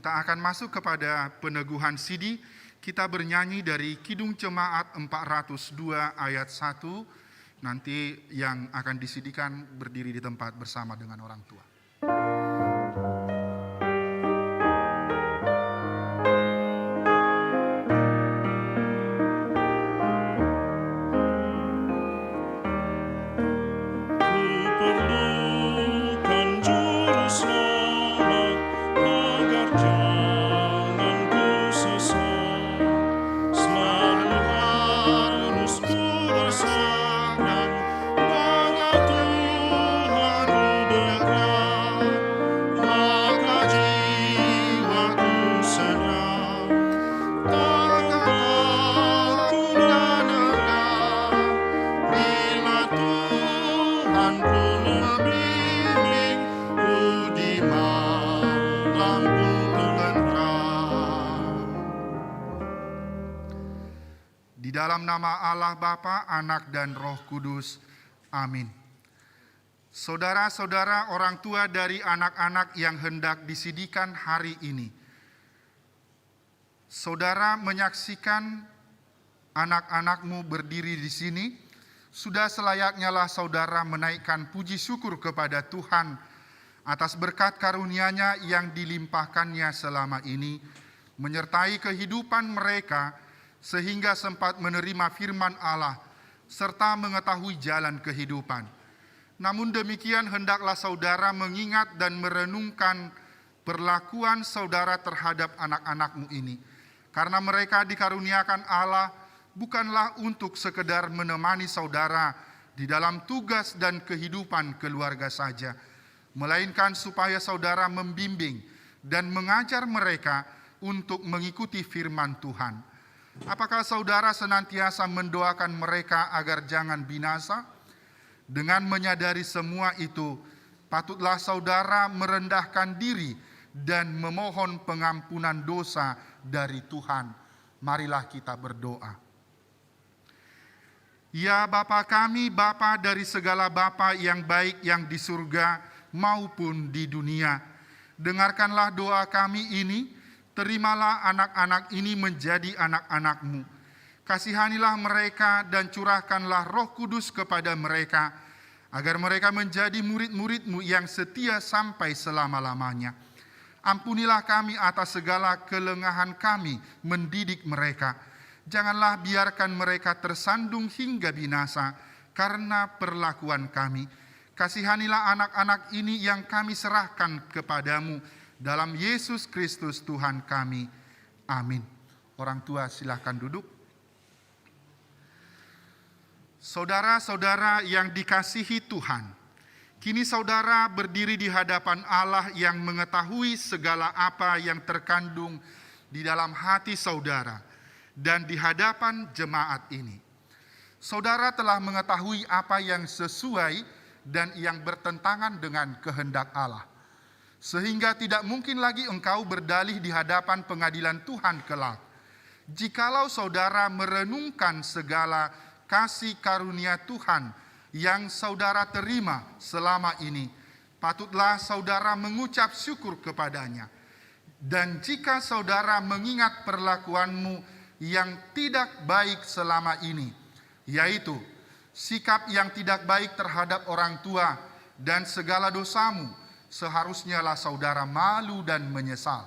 Kita akan masuk kepada peneguhan sidi. Kita bernyanyi dari Kidung Jemaat empat ratus dua ayat satu. Nanti yang akan disidikan berdiri di tempat bersama dengan orang tua. Kuperlukan juru selamat agar jangan ku sesat. Selalu harus ku bersandar pada Tuhan ku dekat, maka jiwaku senang. Tangan Tuhan dekat, bila Tuhan ku membimbing, ku di malam pun tentram. Di dalam nama Allah Bapa, Anak, dan Roh Kudus. Amin. Saudara-saudara, orang tua dari anak-anak yang hendak disidikan hari ini. Saudara menyaksikan anak-anakmu berdiri di sini, sudah selayaknyalah saudara menaikkan puji syukur kepada Tuhan atas berkat karunia-Nya yang dilimpahkan-Nya selama ini, menyertai kehidupan mereka sehingga sempat menerima firman Allah serta mengetahui jalan kehidupan. Namun demikian, hendaklah saudara mengingat dan merenungkan perlakuan saudara terhadap anak-anakmu ini. Karena mereka dikaruniakan Allah bukanlah untuk sekedar menemani saudara di dalam tugas dan kehidupan keluarga saja, melainkan supaya saudara membimbing dan mengajar mereka untuk mengikuti firman Tuhan. Apakah saudara senantiasa mendoakan mereka agar jangan binasa? Dengan menyadari semua itu, patutlah saudara merendahkan diri dan memohon pengampunan dosa dari Tuhan. Marilah kita berdoa. Ya Bapa kami, Bapa dari segala bapa yang baik yang di surga maupun di dunia, dengarkanlah doa kami ini, terimalah anak-anak ini menjadi anak-anak-Mu. Kasihanilah mereka dan curahkanlah Roh Kudus kepada mereka, agar mereka menjadi murid-murid-Mu yang setia sampai selama-lamanya. Ampunilah kami atas segala kelengahan kami mendidik mereka. Janganlah biarkan mereka tersandung hingga binasa karena perlakuan kami. Kasihanilah anak-anak ini yang kami serahkan kepada-Mu dalam Yesus Kristus Tuhan kami. Amin. Orang tua, silakan duduk. Saudara-saudara yang dikasihi Tuhan, kini saudara berdiri di hadapan Allah yang mengetahui segala apa yang terkandung di dalam hati saudara dan di hadapan jemaat ini. Saudara telah mengetahui apa yang sesuai dan yang bertentangan dengan kehendak Allah. Sehingga tidak mungkin lagi engkau berdalih di hadapan pengadilan Tuhan kelak. Jikalau saudara merenungkan segala kasih karunia Tuhan yang saudara terima selama ini, patutlah saudara mengucap syukur kepada-Nya. Dan jika saudara mengingat perlakuanmu yang tidak baik selama ini, yaitu sikap yang tidak baik terhadap orang tua dan segala dosamu, seharusnyalah saudara malu dan menyesal.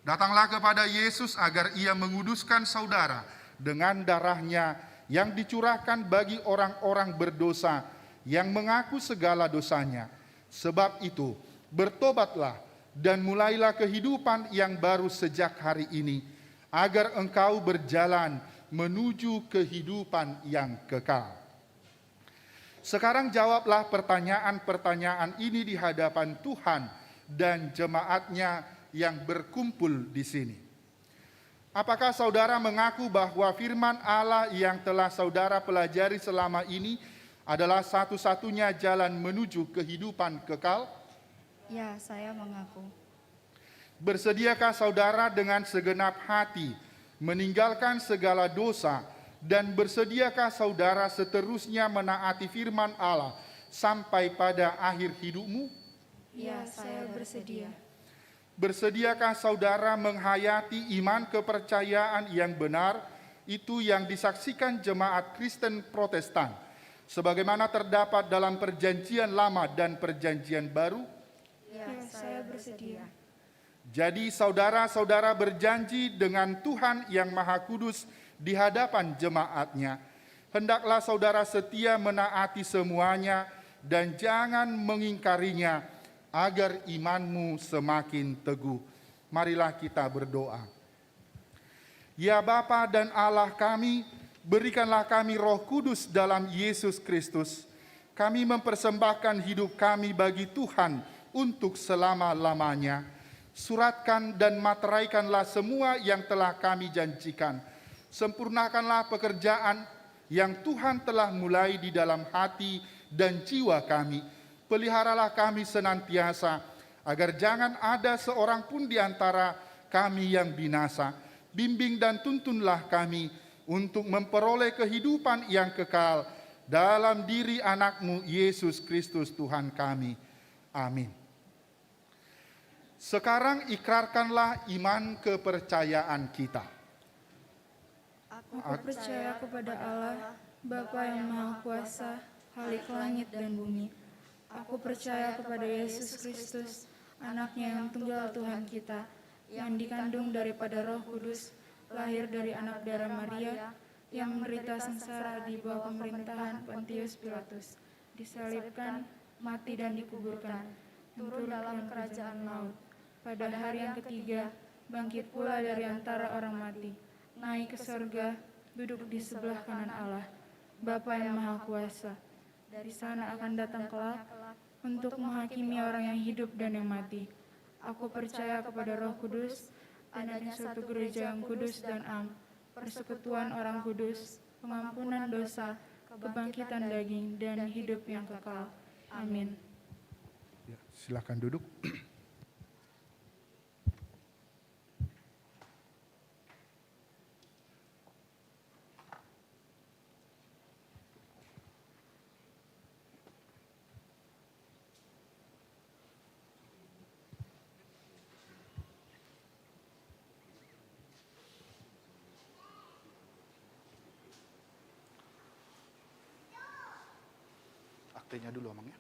Datanglah kepada Yesus agar Ia menguduskan saudara dengan darah-Nya yang dicurahkan bagi orang-orang berdosa yang mengaku segala dosanya. Sebab itu, bertobatlah dan mulailah kehidupan yang baru sejak hari ini, agar engkau berjalan menuju kehidupan yang kekal. Sekarang jawablah pertanyaan-pertanyaan ini di hadapan Tuhan dan jemaat-Nya yang berkumpul di sini. Apakah saudara mengaku bahwa firman Allah yang telah saudara pelajari selama ini adalah satu-satunya jalan menuju kehidupan kekal? Ya, saya mengaku. Bersediakah saudara dengan segenap hati meninggalkan segala dosa, dan bersediakah saudara seterusnya menaati firman Allah sampai pada akhir hidupmu? Ya, saya bersedia. Bersediakah saudara menghayati iman kepercayaan yang benar itu yang disaksikan jemaat Kristen Protestan, sebagaimana terdapat dalam Perjanjian Lama dan Perjanjian Baru? Ya, saya bersedia. Jadi, saudara-saudara berjanji dengan Tuhan Yang Maha Kudus di hadapan jemaat-Nya. Hendaklah saudara setia menaati semuanya dan jangan mengingkarinya, agar imanmu semakin teguh. Marilah kita berdoa. Ya Bapa dan Allah kami, berikanlah kami Roh Kudus dalam Yesus Kristus. Kami mempersembahkan hidup kami bagi Tuhan untuk selama-lamanya. Suratkan dan materaikanlah semua yang telah kami janjikan. Sempurnakanlah pekerjaan yang Tuhan telah mulai di dalam hati dan jiwa kami. Peliharalah kami senantiasa, agar jangan ada seorang pun di antara kami yang binasa. Bimbing dan tuntunlah kami untuk memperoleh kehidupan yang kekal dalam diri Anak-Mu, Yesus Kristus, Tuhan kami. Amin. Sekarang ikrarkanlah iman kepercayaan kita. Aku percaya kepada Allah, Bapa yang Maha Kuasa, Khalik langit dan bumi. Aku percaya kepada Yesus Kristus, Anaknya yang tunggal Tuhan kita, yang dikandung daripada Roh Kudus, lahir dari anak darah Maria, yang menderita sengsara di bawah pemerintahan Pontius Pilatus, disalibkan, mati dan dikuburkan, turun dalam kerajaan maut. Pada hari yang ketiga, bangkit pula dari antara orang mati, naik ke sorga, duduk di sebelah kanan Allah, Bapa yang Maha Kuasa. Dari sana akan datang kelak untuk menghakimi orang yang hidup dan yang mati. Aku percaya kepada Roh Kudus, adanya satu gereja yang kudus dan am, persekutuan orang kudus, pengampunan dosa, kebangkitan daging, dan hidup yang kekal. Amin. Ya, silakan duduk. Aktenya dulu, Amang, ya.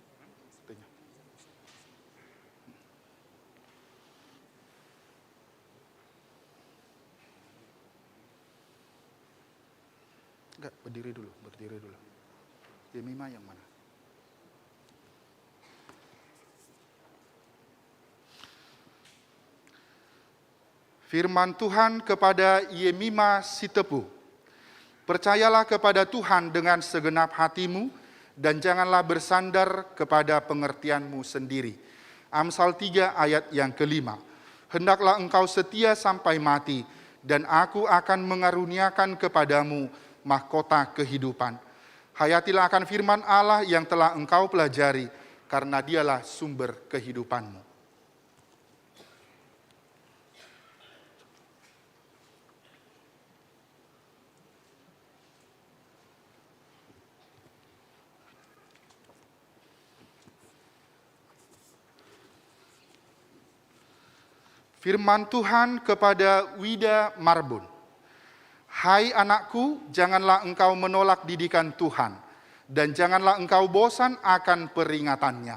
Aktenya. Enggak, berdiri dulu, berdiri dulu. Yemima yang mana? Firman Tuhan kepada Yemima Sitepu. Percayalah kepada Tuhan dengan segenap hatimu, dan janganlah bersandar kepada pengertianmu sendiri. Amsal tiga ayat yang kelima. Hendaklah engkau setia sampai mati, dan Aku akan mengaruniakan kepadamu mahkota kehidupan. Hayatilah akan firman Allah yang telah engkau pelajari, karena Dialah sumber kehidupanmu. Firman Tuhan kepada Wida Marbun. Hai anakku, janganlah engkau menolak didikan Tuhan, dan janganlah engkau bosan akan peringatannya.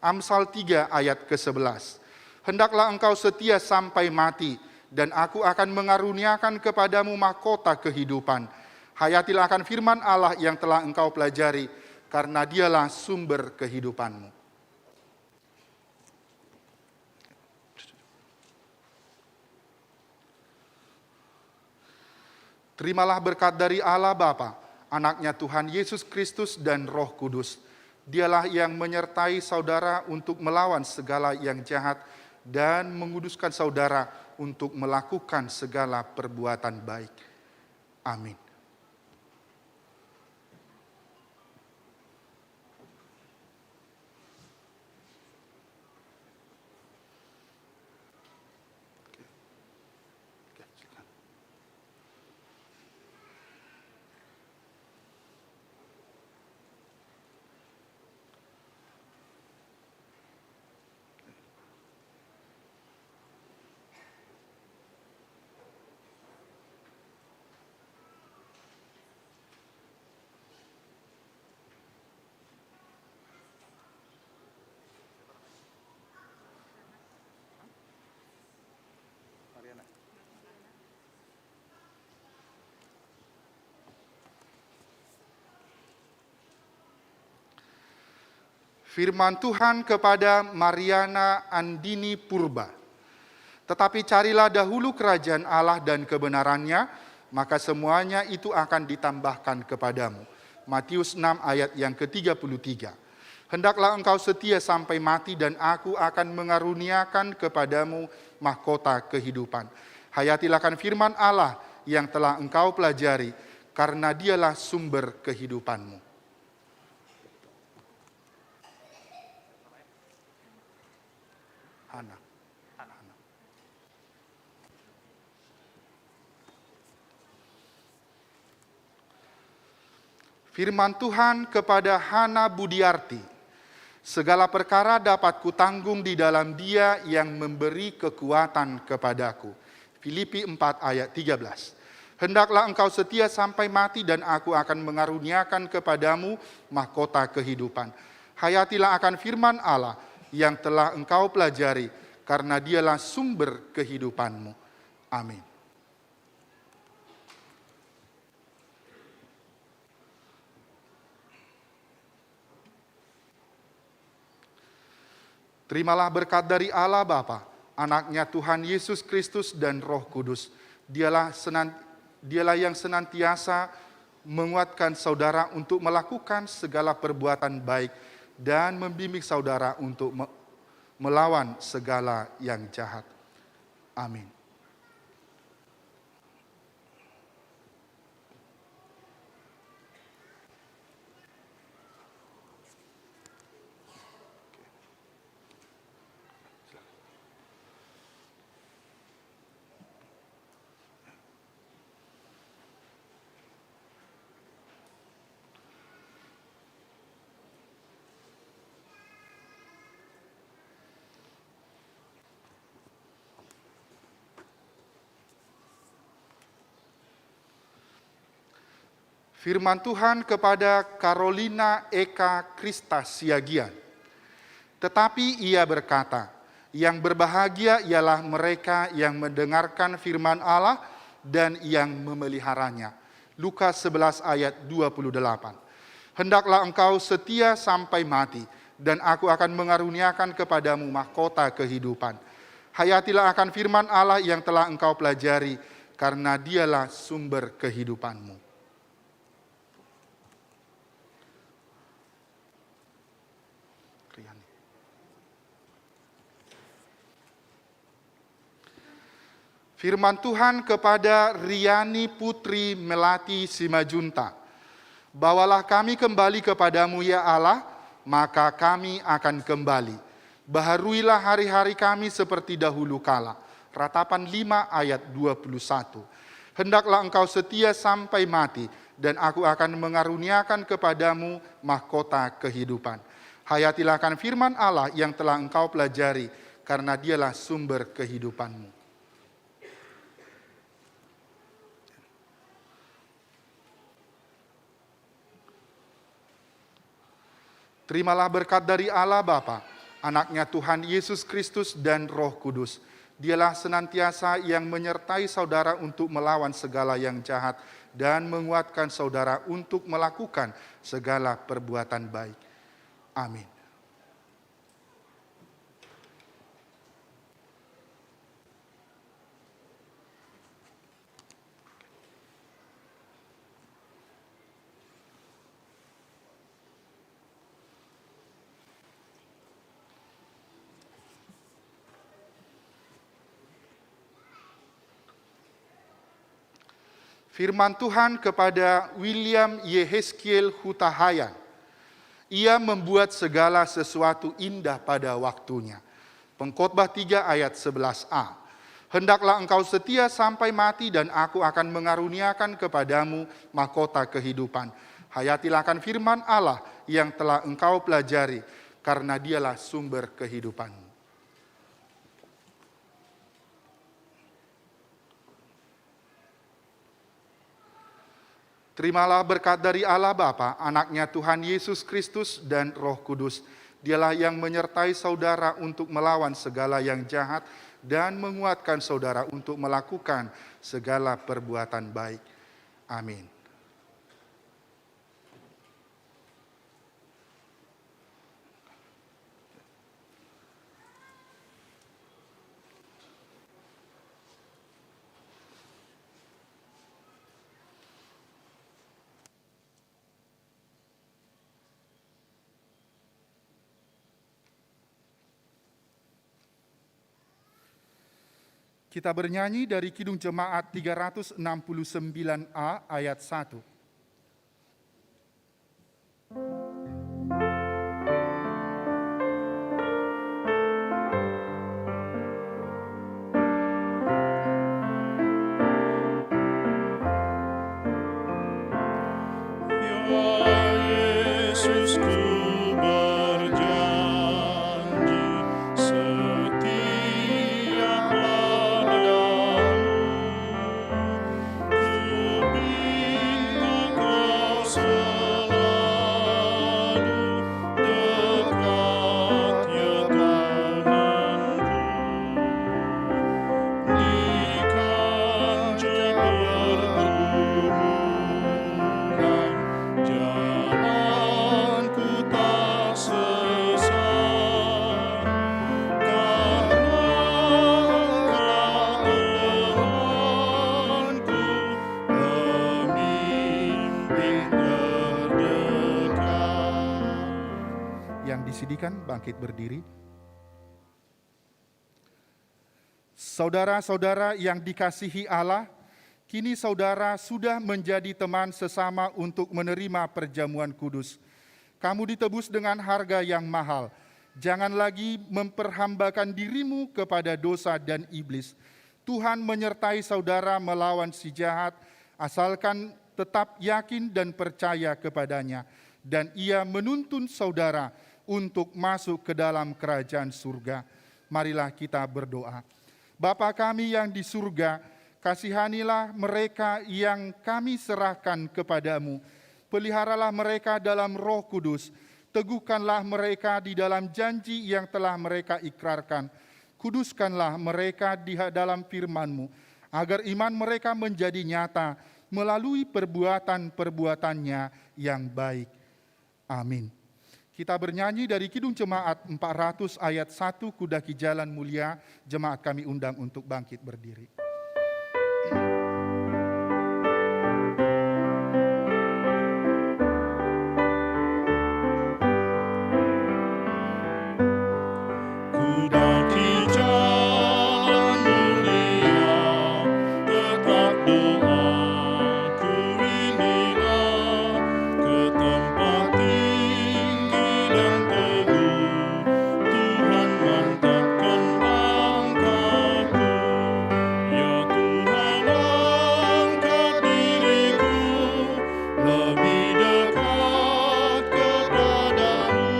Amsal tiga ayat kesebelas. Hendaklah engkau setia sampai mati, dan Aku akan mengaruniakan kepadamu mahkota kehidupan. Hayatilah akan firman Allah yang telah engkau pelajari, karena Dialah sumber kehidupanmu. Terimalah berkat dari Allah Bapa, Anaknya Tuhan Yesus Kristus, dan Roh Kudus. Dialah yang menyertai saudara untuk melawan segala yang jahat dan menguduskan saudara untuk melakukan segala perbuatan baik. Amin. Firman Tuhan kepada Mariana Andini Purba. Tetapi carilah dahulu kerajaan Allah dan kebenarannya, maka semuanya itu akan ditambahkan kepadamu. Matius enam ayat yang ketiga puluh tiga. Hendaklah engkau setia sampai mati dan aku akan mengaruniakan kepadamu mahkota kehidupan. Hayatilah akan firman Allah yang telah engkau pelajari, karena dialah sumber kehidupanmu. Hana. Hana. Firman Tuhan kepada Hana Budiarti, "Segala perkara dapat kutanggung di dalam Dia yang memberi kekuatan kepadaku." Filipi empat ayat tiga belas. "Hendaklah engkau setia sampai mati dan aku akan mengaruniakan kepadamu mahkota kehidupan. Hayatilah akan firman Allah yang telah engkau pelajari, karena dialah sumber kehidupanmu." Amin. Terimalah berkat dari Allah Bapa, Anaknya Tuhan Yesus Kristus, dan Roh Kudus. Dialah senan-, dialah yang senantiasa menguatkan saudara untuk melakukan segala perbuatan baik dan membimbing saudara untuk me-, melawan segala yang jahat. Amin. Firman Tuhan kepada Carolina Eka Krista Siagian. Tetapi ia berkata, "Yang berbahagia ialah mereka yang mendengarkan firman Allah dan yang memeliharanya." Lukas sebelas ayat dua puluh delapan. "Hendaklah engkau setia sampai mati, dan aku akan mengaruniakan kepadamu mahkota kehidupan. Hayatilah akan firman Allah yang telah engkau pelajari, karena dialah sumber kehidupanmu." Riani. Firman Tuhan kepada Riani Putri Melati Simajuntak. "Bawalah kami kembali kepadamu, ya Allah, maka kami akan kembali. Baharuilah hari-hari kami seperti dahulu kala." Ratapan lima ayat dua puluh satu. "Hendaklah engkau setia sampai mati, dan aku akan mengaruniakan kepadamu mahkota kehidupan. Hayatilah akan firman Allah yang telah engkau pelajari, karena dialah sumber kehidupanmu." Terimalah berkat dari Allah Bapa, Anaknya Tuhan Yesus Kristus, dan Roh Kudus. Dialah senantiasa yang menyertai saudara untuk melawan segala yang jahat dan menguatkan saudara untuk melakukan segala perbuatan baik. Amin. Firman Tuhan kepada William Yehezkiel Hutahayan. "Ia membuat segala sesuatu indah pada waktunya." Pengkhotbah tiga ayat sebelas a. "Hendaklah engkau setia sampai mati, dan aku akan mengaruniakan kepadamu mahkota kehidupan. Hayatilah akan firman Allah yang telah engkau pelajari, karena dialah sumber kehidupanmu." Terimalah berkat dari Allah Bapa, Anaknya Tuhan Yesus Kristus, dan Roh Kudus. Dialah yang menyertai saudara untuk melawan segala yang jahat dan menguatkan saudara untuk melakukan segala perbuatan baik. Amin. Kita bernyanyi dari Kidung Jemaat tiga ratus enam puluh sembilan A ayat satu. Ya Yesus, ku berjanji setia padamu. Ku pinta kau selalu dekat, ya Tuhanku. Di kancah pergumulan, jalanku tak sesat, karena Engkau Tuhanku, pemimpin terdekat. Yang di sini kan bangkit berdiri. Saudara-saudara yang dikasihi Allah, kini saudara sudah menjadi teman sesama untuk menerima perjamuan kudus. Kamu ditebus dengan harga yang mahal. Jangan lagi memperhambakan dirimu kepada dosa dan iblis. Tuhan menyertai saudara melawan si jahat, asalkan tetap yakin dan percaya kepada-Nya, dan Ia menuntun saudara untuk masuk ke dalam kerajaan surga. Marilah kita berdoa. Bapa kami yang di surga, kasihanilah mereka yang kami serahkan kepada-Mu. Peliharalah mereka dalam Roh Kudus. Teguhkanlah mereka di dalam janji yang telah mereka ikrarkan. Kuduskanlah mereka di ha-, dalam firman-Mu, agar iman mereka menjadi nyata melalui perbuatan-perbuatannya yang baik. Amin. Kita bernyanyi dari Kidung Jemaat empat ratus ayat satu, Kudaki Jalan Mulia, jemaat kami undang untuk bangkit berdiri. Kudaki jalan mulia, tetap doaku inilah, ke tempat tinggi dan teguh, Tuhan mantapkan langkahku. Ya Tuhan, angkat diriku lebih dekat kepada-Mu.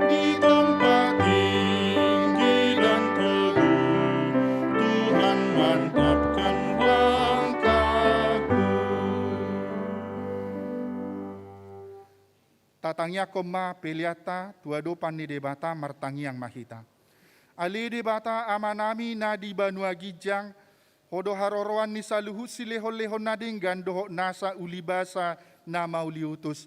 Di tempat tinggi dan teguh, Tuhan mantapkan langkahku. Tatangiangkon ma peleanta tu adopan ni Debata. Martangiang ma hita. Ale Debata Amanami na di banua ginjang, Ho do haroroan ni saluhut silehonlehon na denggan dohot nasa ulibasa na mauliutus.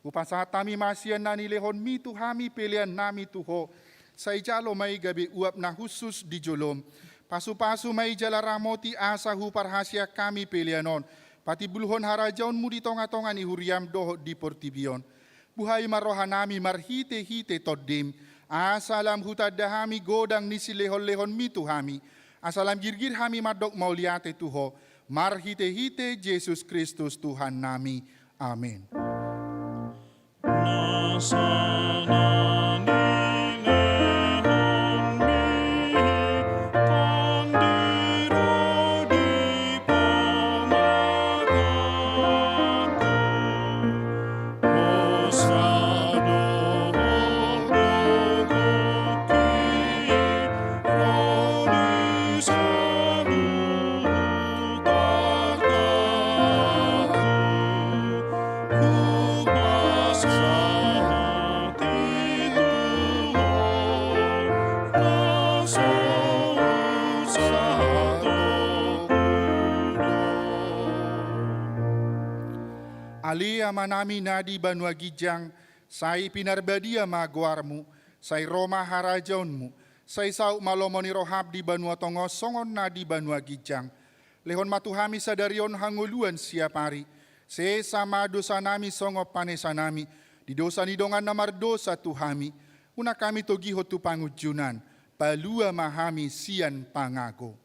Hupasahat hami ma sian na nilehonMi tu hami peleannami tu Ho. Sai jalo ma i gabe uap na hushus di joloM. Pasupasu ma i jala ramoti asa huparhaseang hami pelean on patimbulhon harajaonMu di tongatonga ni huriaM dohot di portibi on. Buhai ma rohanami marhitehite TondiM, asa lam hutanda hami godang ni silehonlehonMi tu hami, asa lam girgir hami mandok mauliate tu Ho, marhitehite Jesus Kristus Tuhannami. Amen. Nasa na nilehonMi, Tondi ro di pamatangku. Ale Amanami na di banua ginjang, sai pinarbadia ma goarMu, sai ro ma harajaonMu, sai saut ma lomo ni rohaM di banua tonga on songon na di banua ginjang. Lehon ma tu hami sadari on hangoluan siapari. Sesa ma dosanami songon panesanami di dosa ni dongan na mardosa tu hami. Unang hami togihon tu pangunjunan, palua ma hami sian pangago.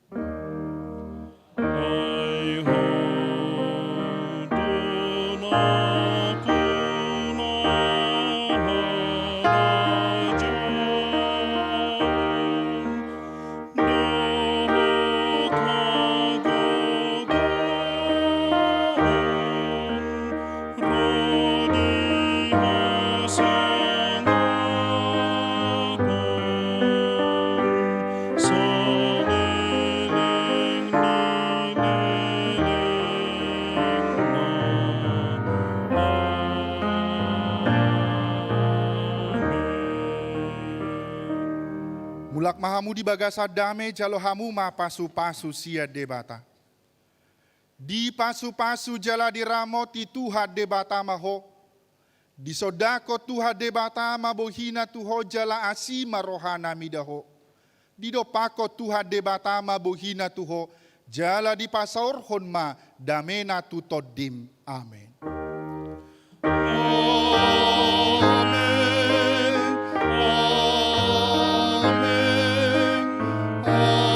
Mulak ma hamu di bagasan dame, jalo hamu ma pasu-pasu sian Debata. Dipasupasu jala diramoti Tuhan Debata ma ho. Disondangkon Tuhan Debata ma bohina tu ho jala asi ma rohana mida ho. Didompakkon Tuhan Debata ma bohina tu ho, jala dipasaorhon ma damena tu tondim. Amen. Amen. Amen. Amen.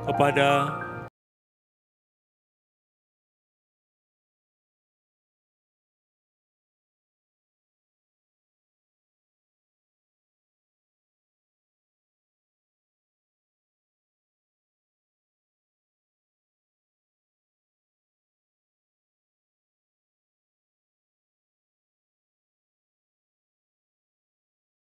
Kepada